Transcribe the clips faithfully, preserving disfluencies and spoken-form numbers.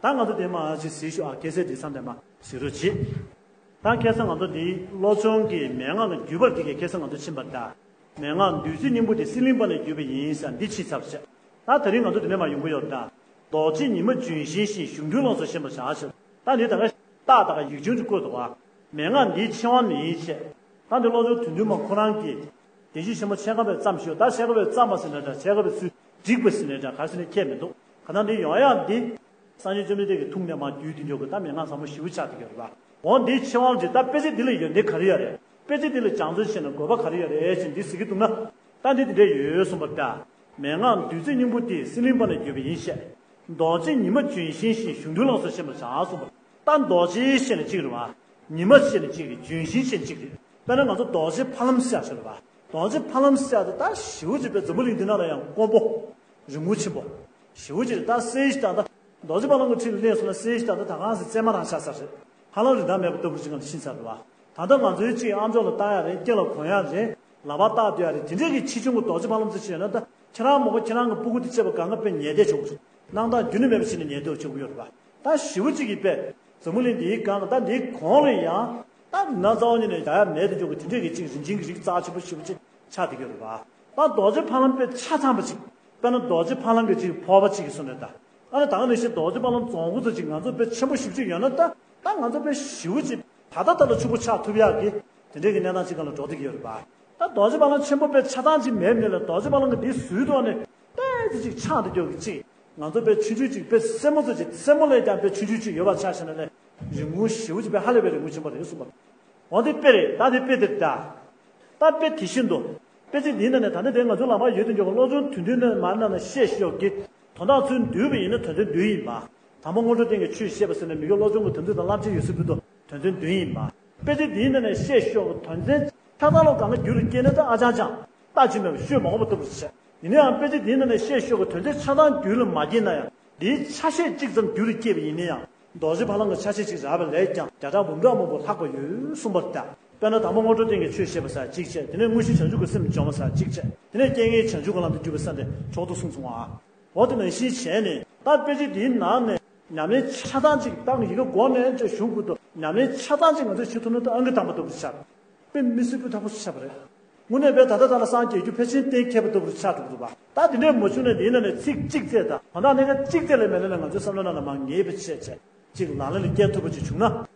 ད་ང་ཚོ་དེ་མ་ཅིག་གཟིགས་ཤོག་ཨ། ཁ་སང་དེ་མཚམས་དེ་མ་གཟིགས་རོགས་གྱིས། ད་ཁ་སང་ང་ཚོ་དེའི་བློ་སྦྱོང་གི་མན་ངག་ལ་བརྒྱུད་པར་དེ་གའི་ཁ་སང་ང་ཚོ་ཕྱིན་པ་ད། མན་ངག་བདུད་རྩི་སྙིང་པོ་དེ་སྲེད་ལེན་པ་ལས་བརྒྱུད་པ་ཡིན་ཟེར་འདི་ཕྱིན་ཚར་བྱས། ད་དེ་རིང་ང་ཚོ་དེ་ནས་མ་ཡོང་གི་ཡོད་ད། རྡོ་རྗེ་ཉི་མ་ལྗོན་ཤིང་བཞིན་གཞུང་དོན་ལོངས་སུ་ཤེས་པར་བྱ་ཞེས། ད་འདི་ད་ག་རྟགས་དང་ཡིག་ཆུང་ཅིག་བཀོད་འདུག་བ། མན་ངག་འདིའི་ཕྱི་དབང་ནི་བྱས། ད་འདི་བློ་སྦྱོང་དོན་བདུན་མ་ཁོ་རང་གིས། བདེན་བཞི་ཆེན་མོ་ཕྱེད་ཀ་བས་བརྩམས་ཤིང་ད་ཕྱེད་ཀ་བས་བརྩམས་པ་ཟེར་ནས་འདྲ་ཕྱེད་ཀ་བས་ཚུལ་བསྒྲིགས་པ་ཟེར་ནས་འདྲ་ག་ཟེར་ནས་ཁྱད་མི་འདུག་ག་ན་འདི་ཡོང་ཡག་འདི། སངས་རྒྱས་བཅོམ་ལྡན་འདས་ཀྱི་ཐུགས་ནས་མར་བརྒྱུད་དེ་འཇོག་གི་ད་མན་ངག་ཟབ་མོ་ཞེ་པོ་ཆགས་བསྡད་ཀྱི་ཡོད་རེད་པ། འོ་འདིའི་ཕྱི་དབང་ཅིག་ད་དཔེ་ཆ་འདི་ལ་ཡོན་ཏན་ག་རེ་ཡོད་རེད། དཔེ་ཆ་འདི་ལ་སྦྱང་བརྩོན་བྱས་ན་དགོས་པ་ག་རེ་ཡོད་རེད་ཅེས་འདི་ཟེར་གྱི་འདུག་ན། ད་འདི་འདི་འདྲ་ཡོད་གསུངས་པ་འདྲ། མན་ངག་བདུད་རྩི་སྙིང་པོ་འདི་སྲེད་ལེན་པ་ལས་བརྒྱུད་པ་ཡིན་ཞེས། རྡོ་རྗེ་ཉི་མ་ལྗོན་ཤིང་བཞིན་གཞུང་དོན་ལོངས་སུ་ཤེས་པར་བྱ་གསུངས་པ། ད་རྡོ་རྗེ་ཞེས་ནས་གཅིག་རེད་བ། ཉི་མ་ཞེས་ནས་གཅིག་གི་ལྗོན་ཤིང་ཞེས་ནས་གཅིག་རེད། དཔེར་ན་ང་ཚོ་རྡོ་རྗེ་ཕ་ལམ་ཟེར་ཡག་ཞིག་རེད་བ། རྡོ་རྗེ་ཕ་ལམ་ཟེར་ཡག་དེ་ད་ཞེ་པོ་ཅིག་དཔེ་འཛམ་བུ་གླིང་འདི་ནང་ལ་ཡང་དཀོན་པོ། རིན་གོང་ཆེན་པོ། ཞེ་པོ་ཅིག་རེད་ད་གསལ་བཤད་དང་ད། རྡོ་རྗེ་ཕ་ལམ་གྱི་ཁྲིད་ལ་གནས་སོང་ན་གསལ་བཤད་དང་ད་ད་གང་ཟེར་རྩེད་མ་རང་ཆགས་ས་རེད། ཧ་ལམ་རིན་ཐང་མེད་པ་ལྟ་བུ་ཅིག་ང་ཚོ་ཕྱིན་ཚར་རེད་བ། ད་ལྟ་ང་ཚོའི་གཅིག་ཨམ་ཅོག་ལ་བཏང་ཡག་རེད། སྐེ་ལ་གོན་ཡག་རེད། ལག་པར་བཏགས་སྡོད་ཡག་རེད། དེ་འདྲས་ཀྱི་ཆེ་ཆུང་གི་རྡོ་རྗེ་ཕ་ལམ་ཚོ་བྱས་ན་ད་ཁྱེད་རང་མགོ་ཁྱེད་རང་གི་སྤུ་གུ་དེ་བཅས་པ་གང་ག་དཔེ་ཉལ་བསྡད་ཆོག་གི་རེད། སྣང་དག་རྒྱུན་ནས་མེད་པ་བྱས་ནས་ཉལ་བསྡད་ཆོག་གི་ཡོད་རེད་བ། ད་ཞེ་པོ་ཅིག་གིས་དཔེ་འཛམ་བུ་གླིང་འདིའི་སྒང་ད་འདིའི་གོང་ལ་ཡང་ད་ན་རྩ་བ་ཉིད་ནས་རྒྱག་ཡག་མེད་དུ་འཇོག་གི་དེ་འདྲས་ཀྱི་གཅིག་རིན་ཆེན་གྱི་རིགས་རྩ་ཆེན་པོ་ཞེ་པོ་ཅིག་ཆགས་བསྡད་ཀྱི་ཡོད་རེད་བ། ད་རྡོ་རྗེ་ཕ་ལམ་དཔེ་ཆ་ཚང་བ་ཅིག་དཔེར་ན་རྡོ་རྗེ་ཕ་ལམ་གྱི་ཅིག་ཕོར་པ་ཅིག་གི་བཟོ་ནས་ད། ཨ་ནི་ད་ག་ནང་བཞིན་རྡོ་རྗེ་ཕ་ལམ་རྫོང་ཁོངས་སུ་ཅིག་ང་ཚོ་དཔེ་ཆེན་པོ་ཞེ་པོ་ཅིག་ཡོད་ན་ད། ད་ང་ཚོ་དཔེ་ཞེ་པོ་ཅིག་ད་ལྟ་ད་ལ་ཕྱུག་པོ་ཆགས་ཐུབ་ཡག་གི་དེ་འདྲའི་གི་གནས་སྟངས་ཅིག་སྒང་ལ་འགྲོ་བསྡད་ཀྱི་ཡོད་རེད་པ། ད་རྡོ་རྗེ་ཕ་ལམ་ཆེན་པོ་དཔེ་ཆ་ཚང་ཅིག་མེད་མེད་ལ་རྡོ་རྗེ་ཕ་ལམ་གྱི་འདི་ཟུར་ཐོག་ནས་ཏོག་ཙམ་ཅིག་ཆགས་བསྡད་ཀྱི་ཡོད་གི་ཅིག་ང་ཚོ་དཔེ་ཆུང་ཆུང་ཅིག་དཔེ་སེན་མོ་ཙམ་ཅིག་སེན་མོ་ལས་ཀྱང་དཔེ་ཆུང་ཆུང་ཅིག་ཡོད་པ་ཆ་བཞག་ན་ལས་རིན་གོང་ཞེ་པོ་ཅིག་དཔེ་ཧ་ལས་པའི་རིན་གོང་ཆེན་པོ་རེད་གསུངས་པ། འོ་དེ་དཔེ་རེད། ད་དེ་དཔེ་དེ་རེད་ད། ད་དཔེ་དེ་བཞིན་དུ། དཔེ་ཆ་འདིའི་ནང་ནས་ད་ནི་དེ་ང་ཚོའི་ལག་པར་ཡོད་དུ་འཇོག་གི་བློ་སྦྱོང་དོན་བདུན་ནས་མར་ནང་ནས་བཤད་ཤོག་གི། དོན་དག་ཚུལ་བསྡུས་པ་ཡིན་ན་དོན་ཚན་བདུན་ཡིན་པ། དང་པོ་སྔོན་འགྲོ་སྟེང་གི་ཆོས་བཤད་པ་ཟེར་ནས་མི་དགེ་བློ་སྦྱོང་གི་དོན་ཚན་དང་བསླབ་བྱའི་ཡོད་ཚུལ་བོད་དུ་དོན་ཚན་བདུན་ཡིན་པ། དཔེ་ཆ་འདིའི་ནང་ནས་བཤད་ཤོག་གི་དོན་ཚན་ཆ་ཚང་ལོ་གང་ག་རྒྱུད་ལ་སྐྱེས་ན་ད་ཨ་ཅང་ཅང་། རྟགས་ཅིག་མེད་པ་ཤོད་མ་འོངས་པ་ལྟ་བུར་བྱས། ཡིན་ན་ཡང་དཔེ་ཆ་འདིའི་ནང་ནས་བཤད་ཤོག་གི་དོན་ཚན་ཆ་ཚང་རྒྱུད་ལ་མ་སྐྱེས་ན་ཡང་འདིའི་ཆ་ཤས་གཅིག་ཙམ་རྒྱུད་ལ་སྐྱེས་པ་ཡིན་ན་ཡང་། རྡོ་རྗེ་ཕ་ལམ་གྱི་ཆ་ཤས་གཅིག་རག་པ་ལས་ཀྱང་བརྒྱ་ཕྲག་འབུམ་ཕྲག་མང་པོ་ལྷག་པ་ཡོད་གསུངས་པ་རེད་ད། དཔེར་ན་དང་པོ་སྔོན་འགྲོ་སྟེང་གི་ཆོས་བཤད་པ་ཟེར་གཅིག་བྱས། དེ་ནས་དངོས་གཞི་བྱང་ཆུབ་ཀྱི་སེམས་སྦྱོང་བ་ཟེར་གཅིག་བྱས། དེ་ནས་རྐྱེན་ངན་བྱང་ཆུབ་ཀྱི་ལམ་དུ་བརྒྱུད་པ་ཟེར་ཏེ་གྲོགས་དུ་གསུངས་སོང་ཨ། འོ་དེ་ནང་བཞིན་བྱས་ནས་ད་དཔེ་ཆ་འདིའི་ནང་ནས་ཉམས་ལེན་ཆ་ཚང་གཅིག་ད་ཡི་གེ་མགོ་ནས་ཅིག་གཞུང་ཁུར་དུ་ཉམས་ལེན་ཆ་ཚང་གཅིག་ང་ཚོས་བྱེད་ཐུབ་ན་ད་ཨང་ཀི་དང་པོ་ལྟ་བུ་ཆགས། དཔེ་མི་སྲིད་པའི་ཐབས་པོ་ཆགས་པ་རེད། དངོས་གནས་དཔེ་ད་ལྟ་ད་ལ་སངས་རྒྱས་རྒྱུ་ཕལ་ཆེར་གཏན་འཁེལ་བ་ལྟ་བུར་ཆགས་འགྲོ་གི་འདུག་བ། ད་དེ་འདྲས་མ་བྱུང་ན་འདིའི་ནང་ནས་ཚིག་གཅིག་བཙལ་དང་དོན་དག་གནད་འགག་གཅིག་བཙལ་ལས་མེད་ལས་ན་ང་ཚོའི་བསམ་བློ་ནང་ལ་མར་ངེས་པ་བྱས་བྱས། གཅིག་ལག་ལེན་ལ་བསྐྱལ་ཐུབ་པ་ཅིག་བྱུང་ན།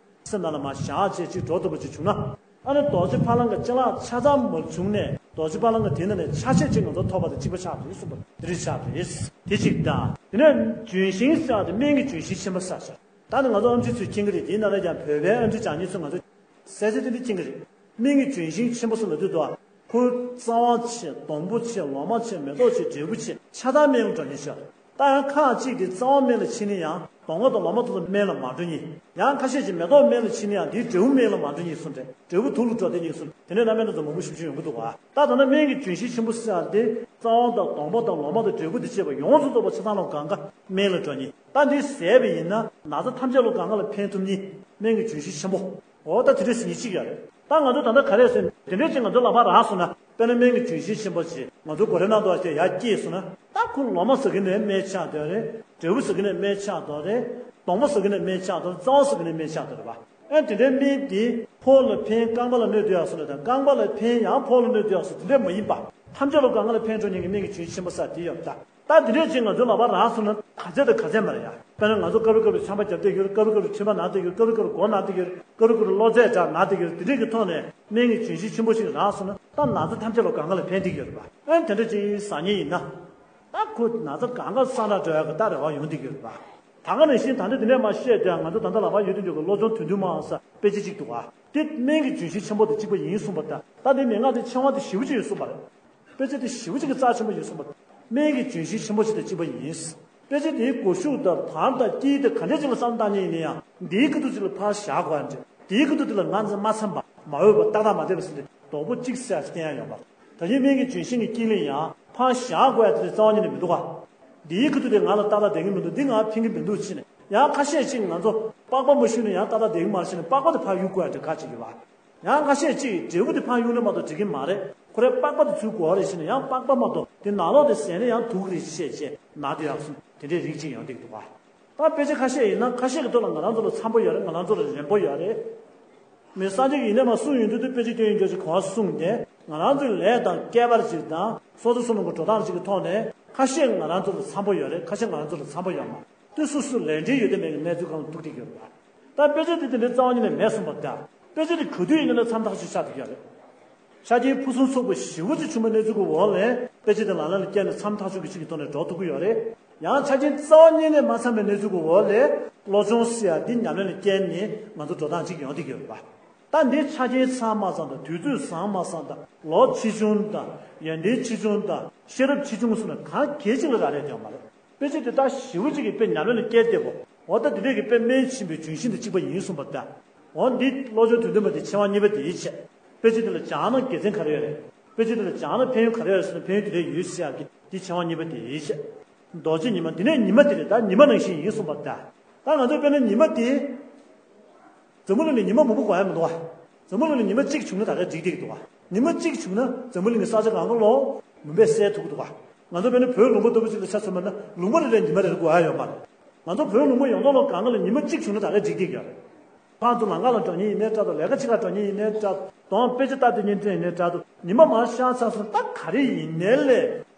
སེམས་ནང་ལ་མར་བཞག་བྱས་གཅིག་འགྲོ་ཐུབ་པ་ཅིག་བྱུང་ན། ཨ་ནི་རྡོ་རྗེ་ཕ་ལམ་གྱི་ཅ་ལག་ཆ་ཚང་མ་བྱུང་ནས་རྡོ་རྗེ་ཕ་ལམ་གྱི་དེ་ནང་ནས་ཆ་ཤས་གཅིག་ང་ཚོ་ཐོབ་པ་དང་གཅིག་པ་ཆགས་རེད་གསུངས་པ་དེ་རིགས་ཆགས་རེད། དེ་གཅིག་དང་། དེ་ནས་ལྗོན་ཤིང་ཟེར་བ་དེ་སྨན་གྱི་ལྗོན་ཤིང་ཆེན་པོ་ཟེར་བྱས། ད་ནི་ང་ཚོ་ཨམ་ཆི་ཚོས་མཁྱེན་གྱི་རེད། དེའི་ནང་ལ་ཀྱང་བོད་པའི་ཨམ་ཆི་སྦྱང་མཁན་ཚོས་ང་ཚོ་གསལ་གསལ་ཏན་ཏན་མཁྱེན་གྱི་རེད། སྨན་གྱི་ལྗོན་ཤིང་ཆེན་པོ་ཟེར་ལབ་དུས་དུ། ཁོའི་རྩ་བ་ཆེ། སྡོང་པོ་ཆེ། ལོ་མ་ཆེ། མེ་ཏོག་ཆེ། འབྲས་བུ་ཆེ། ཆ་ཚང་སྨན་ལ་འགྲོ་མཁན་ཤོག་ད་ཡང་ཁག་ཅིག་དེ་རྩ་བ་སྨན་ལ་ཕྱིན་ན་ཡང་སྡོང་པོ་དང་ལོ་མ་དེ་ཚོ་སྨན་ལ་མ་འགྲོ་མཁན། ཡང་ཁ་ཤས་ཀྱིས་མེ་ཏོག་སྨན་ལ་ཕྱིན་ན་ཡང་དེའི་འབྲས་བུ་སྨན་ལ་མ་འགྲོ་མཁན་གསུངས་ཏེ། འབྲས་བུ་དུག་ལ་འགྲོ་བསྡད་མཁན་གསུངས། དེ་འདྲའི་རྣམ་སྨིན་དེ་ཚོ་མང་པོ་ཞེ་པོ་ཅིག་ཡོང་གི་འདུག་ག་ད་ད་ལྟ་སྨན་གྱི་ལྗོན་ཤིང་ཆེན་པོ་ཟེར་ཡག་དེ་རྩ་བ་དང་སྡོང་པོ་དང་ལོ་མ་དང་འབྲས་བུ་དེ་བཅས་པ་ཡོངས་སུ་རྫོགས་པ་ཆ་ཚང་ལ་གང་ག་སྨན་ལ་འགྲོ་མཁན། ད་འདི་ཟས་པ་ཡིན་ན་ན་ཚ་ཐམས་ཅད་ལ་གང་ག་ལ་ཕན་ཐུབ་མཁན་སྨན་གྱི་ལྗོན་ཤིང་ཆེན་པོ། འོ་ད་དེ་འདྲ་ཟེར་མཁན་གཅིག་ཡོད་རེད། ད་ང་ཚོ་ད་ལྟ་ག་རེ་ཟེར་དེ་འདྲ་ཅིག་ང་ཚོ་ལག་པ་རག་སོང་ན། དཔེར་ན་སྨན་གྱི་ལྗོན་ཤིང་ཆེན་པོ་ཅིག་ང་ཚོ་གོ་རེ་ནང་དུ་བ་ཞིག་ཡར་སྐྱེས་སོང་ན། ད་ཁོ་ལོ་མ་ཟ་གི་ནས་སྨན་ཆགས་བསྡད་རེད། འབྲས་བུ་ཟ་གི་ནས་སྨན་ཆགས་བསྡད་རེད། སྡོང་པོ་ཟ་གི་ནས་སྨན་ཆགས་བསྡད་རེད། རྩ་བ་ཟ་གི་ནས་སྨན་ཆགས་བསྡད་རེད་པ། ཨ་དེ་འདྲའི་སྨན་དེ་ཕོ་ལ་ཕན་རྐང་པ་ལ་གནོད་དུ་ཡག་སོང་ན་དང་རྐང་པ་ལ་ཕན་ཡང་ཕོ་ལ་གནོད་དུ་ཡག་སོང་དེ་འདྲ་མ་ཡིན་པ། ཐམས་ཅད་ལ་གང་ག་ལ་ཕན་འགྲོ་མཁན་གྱི་སྨན་གྱི་ལྗོན་ཤིང་ཆེན་པོ་ཟེར་དེ་ཡོད་ད། ད་འདི་འདྲས་ཅིག་ང་ཚོའི་ལག་པར་རག་སོང་ན་ག་ཚད་དང་ག་ཚད་མ་རེད་ཡ། དཔེར་ན་ང་ཚོ་སྐབས་རེ་སྐབས་རེ་ཆམ་པ་བརྒྱབ་བསྡད་ཡོད་རེད། སྐབས་རེ་སྐབས་རེ་མཆིན་པ་ན་བསྡད་ཡོད་རེད། སྐབས་རེ་སྐབས་རེ་མགོ་ན་བསྡད་ཡོད་རེད། སྐབས་རེ་སྐབས་རེ་གློ་ཚད་འདྲ་ན་བསྡད་ཡོད་རེད། འདི་འདྲས་ཀྱི་ཐོག་ནས་སྨན་གྱི་ལྗོན་ཤིང་ཆེན་པོ་ཞིག་རག་སོང་ན་ད་ན་ཚ་ཐམས་ཅད་ལ་གང་ག་ལ་ཕན་བསྡད་ཀྱི་ཡོད་རེད་པ། ཨ་དེ་འདྲ་ཅིག་ཟ་མཁན་ཡིན་ན། ད་ཁོ་ན་ཚ་གང་ག་སངས་དྲག་འགྲོ་ཡག་གི་ད་རེ་བ་ཡོང་བསྡད་ཀྱི་ཡོད་རེད་པ། ད་ག་ནང་བཞིན་ད་ལྟ་འདི་ནས་མར་བཤད་དེ་ང་ཚོ་ད་ལྟ་ལག་པར་ཡོད་དུ་འཇོག་གི་བློ་སྦྱོང་དོན་བདུན་མ་ཟེར་དཔེ་ཆ་གཅིག་འདུག་ག་དེ་སྨན་གྱི་ལྗོན་ཤིང་ཆེན་པོ་དེ་གཅིག་པ་ཡིན་གསུངས་པ་དང་། ད་འདི་མན་ངག་དེ་ཕྱི་དབང་དེ་ཞེ་པོ་ཅིག་ཡོད་གསུངས་པ་རེད། དཔེ་ཆ་དེ་ཞེ་པོ་ཅིག་གི་རྩ་ཆེན་པོ་ཡོད་གསུངས་པ་རེད། སྨན་གྱི་ལྗོན་ཤིང་ཆེན་པོ་ཞིག་དང་གཅིག་པ་ཡིན། དཔེ་ཆ་དེའི་མགོ་གཞུག་དང་དར་དང་དཀྱིལ་དེ་ག་འདྲས་ཅིག་ལ་བསམ་བཏང་མཁན་ཡིན་ན་ཡང་འདིའི་ཁ་ཐུག་ཅིག་ལ་ཕར་བཞག་དགོས་ཡ་འདྲ། དེའི་ཁ་ཐུག་དེ་ལ་ང་ཚོ་མ་འཚམས་པ་མ་འོས་པ་ཏག་ཏག་མ་བསྡད་པ་ཟེར་ཏེ་རྡོག་པོ་གཅིག་ཟེར་བསྟན་ཡ་ཡོད་པ། ད་གིན་སྨན་གྱི་ལྗོན་ཤིང་གི་དཀྱིལ་ལ་ཡང་ཕར་བཞག་དགོས་ཡ་དེ་རྩ་བ་ཉིད་ནས་མི་འདུག་ག་འདིའི་ཁ་ཐུག་དེ་ང་ལ་ཏག་ཏག་བསྡད་ཀྱི་མི་འདུག་འདི་ང་ཕན་གྱི་མི་འདུག་ཕྱིན་ནས་ཡང་ཁ་ཤས་ཅིག་ང་ཚོ་པགས་པ་མ་བཤུས་ན་ཡང་ཏག་ཏག་བསྡད་ཀྱི་མ་རེད་ཕྱིན་ནས་པགས་པ་དེ་ཕར་གཡུག་དགོས་ཡ་འདྲ་ཁ་ཅིག་ཡོད་པ། ཡང་ཁ་ཤས་ཅིག་འབྲས་བུ་དེ་ཕར་གཡུག་ན་མ་གཏོགས་འགྲིག་གི་མ་རེད། ཁོ་རའི་པགས་པ་དེ་ཚུར་དགོས་རེད་ཟེར་ནས་ཡང་པགས་པ་མ་གཏོགས་དེ་ནང་ལོགས་དེ་ཟས་ན་ཡང་དུག་རེད་ཅེས་བཤད་བྱས་ན་དེ་ཡག་སོང་དེ་འདྲའི་རིགས་ཅིག་ཡང་འདུག་འདུག་ག་ད་དཔེ་ཆ་ཁ་ཤས་ཡིན་ན་ཁ་ཤས་ཀྱི་ཐོག་ལ་ང་རང་ཚོ་ལ་འཚམ་པོ་ཡོད་རེད། ང་རང་ཚོ་ལ་རན་པོ་ཡོད་རེད། མི་སངས་རྒྱས་ཀྱི་ཡིན་ནའི་མ་གསུང་ཡོང་དུས་དུ་དཔེ་ཆ་སྐྱོན་ཡོན་ཆོག་ཅིག་གོང་གསུངས་ཏེ། ང་རང་ཚོའི་ལས་དང་སྐལ་བར་ཅིག་དང་སོ་སོ་སོ་ནང་གི་འགྲོ་སྟངས་ཅིག་གི་ཐོག་ནས་ཁ་ཤས་ང་རང་ཚོ་ལ་འཚམ་པོ་ཡོད་རེད། ཁ་ཤས་ང་རང་ཚོ་ལ་འཚམ་པོ་ཡོད་མ་རེད། དུས་སོ་སོ་ལས་འབྲེལ་ཡོད་དེ་མེད་ཀྱི་གནས་ཚུལ་གང་ལ་ཐུག་བསྡད་ཡོད་རེད་པ། ད་དཔེ་ཆ་དེ་དེ་འདྲའི་རྩ་བ་ཉིད་ནས་མེད་གསུངས་པ་འདྲ། དཔེ་ཆ་དེ་ག་དུས་ཡིན་ན་མཚམས་ཐག་ཆོད་ཆགས་བསྡད་ཡོད་རེད། ཆ་རྐྱེན་ཕུན་སུམ་ཚོགས་པ་ཞེ་པོ་ཅིག་བྱུང་བའི་གནས་ཚུལ་གྱི་འོག་ལས་དཔེ་ཆ་དེ་ལག་ལེན་ལ་བསྟར་ནས་མཚམས་ཐག་ཆོད་ཀྱི་ཅིག་གི་ཐོག་ནས་འགྲོ་ཐུབ་ཀྱི་ཡོད་རེད། ཡང་ཆ་རྐྱེན་རྩ་བ་ཉིད་ནས་མ་འཚམས་པའི་གནས་ཚུལ་གྱི་འོག་ལས་བློ་སྦྱོང་ཟེར་ཡ་འདི་ཉམས་ལེན་ལ་བསྟར་ནས་ང་ཚོ་འགྲོ་སྟངས་ཅིག་ཡོང་བསྡད་ཀྱི་ཡོད་རེད་པ། ད་འདི་ཆ་རྐྱེན་ཚང་མ་ཚང་དང་དུས་ཚོད་བཟང་མ་བཟང་དང་ལོ་ཆེ་ཆུང་དང་ཡོན་ཏན་ཆེ་ཆུང་དང་ཤེས་རབ་ཆེ་ཆུང་སོགས་ལ་གང་གལ་ཆེ་ལ་རག་ལས་བསྡད་ཡོད་མ་རེད། དཔེ་ཆ་དེ་དག་ཞེ་པོ་ཅིག་གིས་དཔེ་ཉམས་ལེན་ལ་བསྐྱལ་བསྡད་པོ། འོ་ད་དེ་འདྲས་ཀྱི་དཔེ་སྨན་ཕྱིན་པའི་ལྗོན་ཤིང་དང་གཅིག་པ་ཡིན་གསུངས་པ་འདྲ། འོ་འདི་བློ་སྦྱོང་དོན་སྟོན་པ་དེ་ཆེ་བ་གཉིས་པ་དེའི་ཆེད། དཔེ་ཆ་དེ་ལ་སྦྱང་ན་དགེ་མཚན་ག་རེ་ཡོད་རེད། དཔེ་ཆ་དེ་ལ་སྦྱང་ན་ཕན་ཡོན་ག་རེ་ཡོད་རེད་ཟེར་ན་ཕན་ཡོན་དེ་འདྲས་ཡོད་ཟེར་ཡག་གི་འདི་ཆེ་བ་གཉིས་པ་དེའི་ཆེད། རྡོ་རྗེ་ཉི་མ་འདི་ནས་ཉི་མ་དེ་རེད། ད་ཉི་མ་ནང་བཞིན་ཡིན་གསུངས་པ་འདྲ། ད་ང་ཚོས་དཔེར་ན་ཉི་མ་དེ། འཛམ་བུ་གླིང་ནས་ཉི་མ་མང་པོ་དགོས་ཡ་མི་འདུག་བ། འཛམ་བུ་གླིང་ནས་ཉི་མ་གཅིག་བྱུང་ན་ད་ག་འགྲིག་བསྡད་ཀྱི་འདུག་བ། ཉི་མ་གཅིག་བྱུང་ན་འཛམ་བུ་གླིང་གི་ས་ཆ་གང་ག་ལོག་མུན་པས་བསལ་ཐུབ་ཀྱི་འདུག་བ། ང་ཚོ་དཔེར་ན་བོད་ལུང་པ་ལྟ་བུ་ཅིག་ལ་ཆ་མཚོན་པ་ན་ལུང་པ་རེ་རེར་ཉི་མ་རེ་རེ་དགོས་ཡ་ཡོད་མ་རེད། ང་ཚོ་བོད་ལུང་པ་ཡོངས་རྫོགས་ལ་གང་ག་ལ་ཉི་མ་གཅིག་བྱུང་ན་ད་ག་འགྲིག་བསྡད་ཀྱི་ཡོད་རེད། ཁང་དུ་ལམ་ཁ་ལ་འགྲོ་མཁན་ཡིན་ནའི་འདྲ་འདུག་ལས་ཀ་བྱེད་གར་འགྲོ་མཁན་ཡིན་ནའི་འདྲ་འདུག་དཔེ་ཆ་ལྟ་སྡོད་མཁན་འདྲ་ཡིན་ནའི་འདྲ་འདུག་ཉི་མ་མར་ཤར་ཚར་སོང་ད་ག་རེ་ཡིན་ནའི་ལས་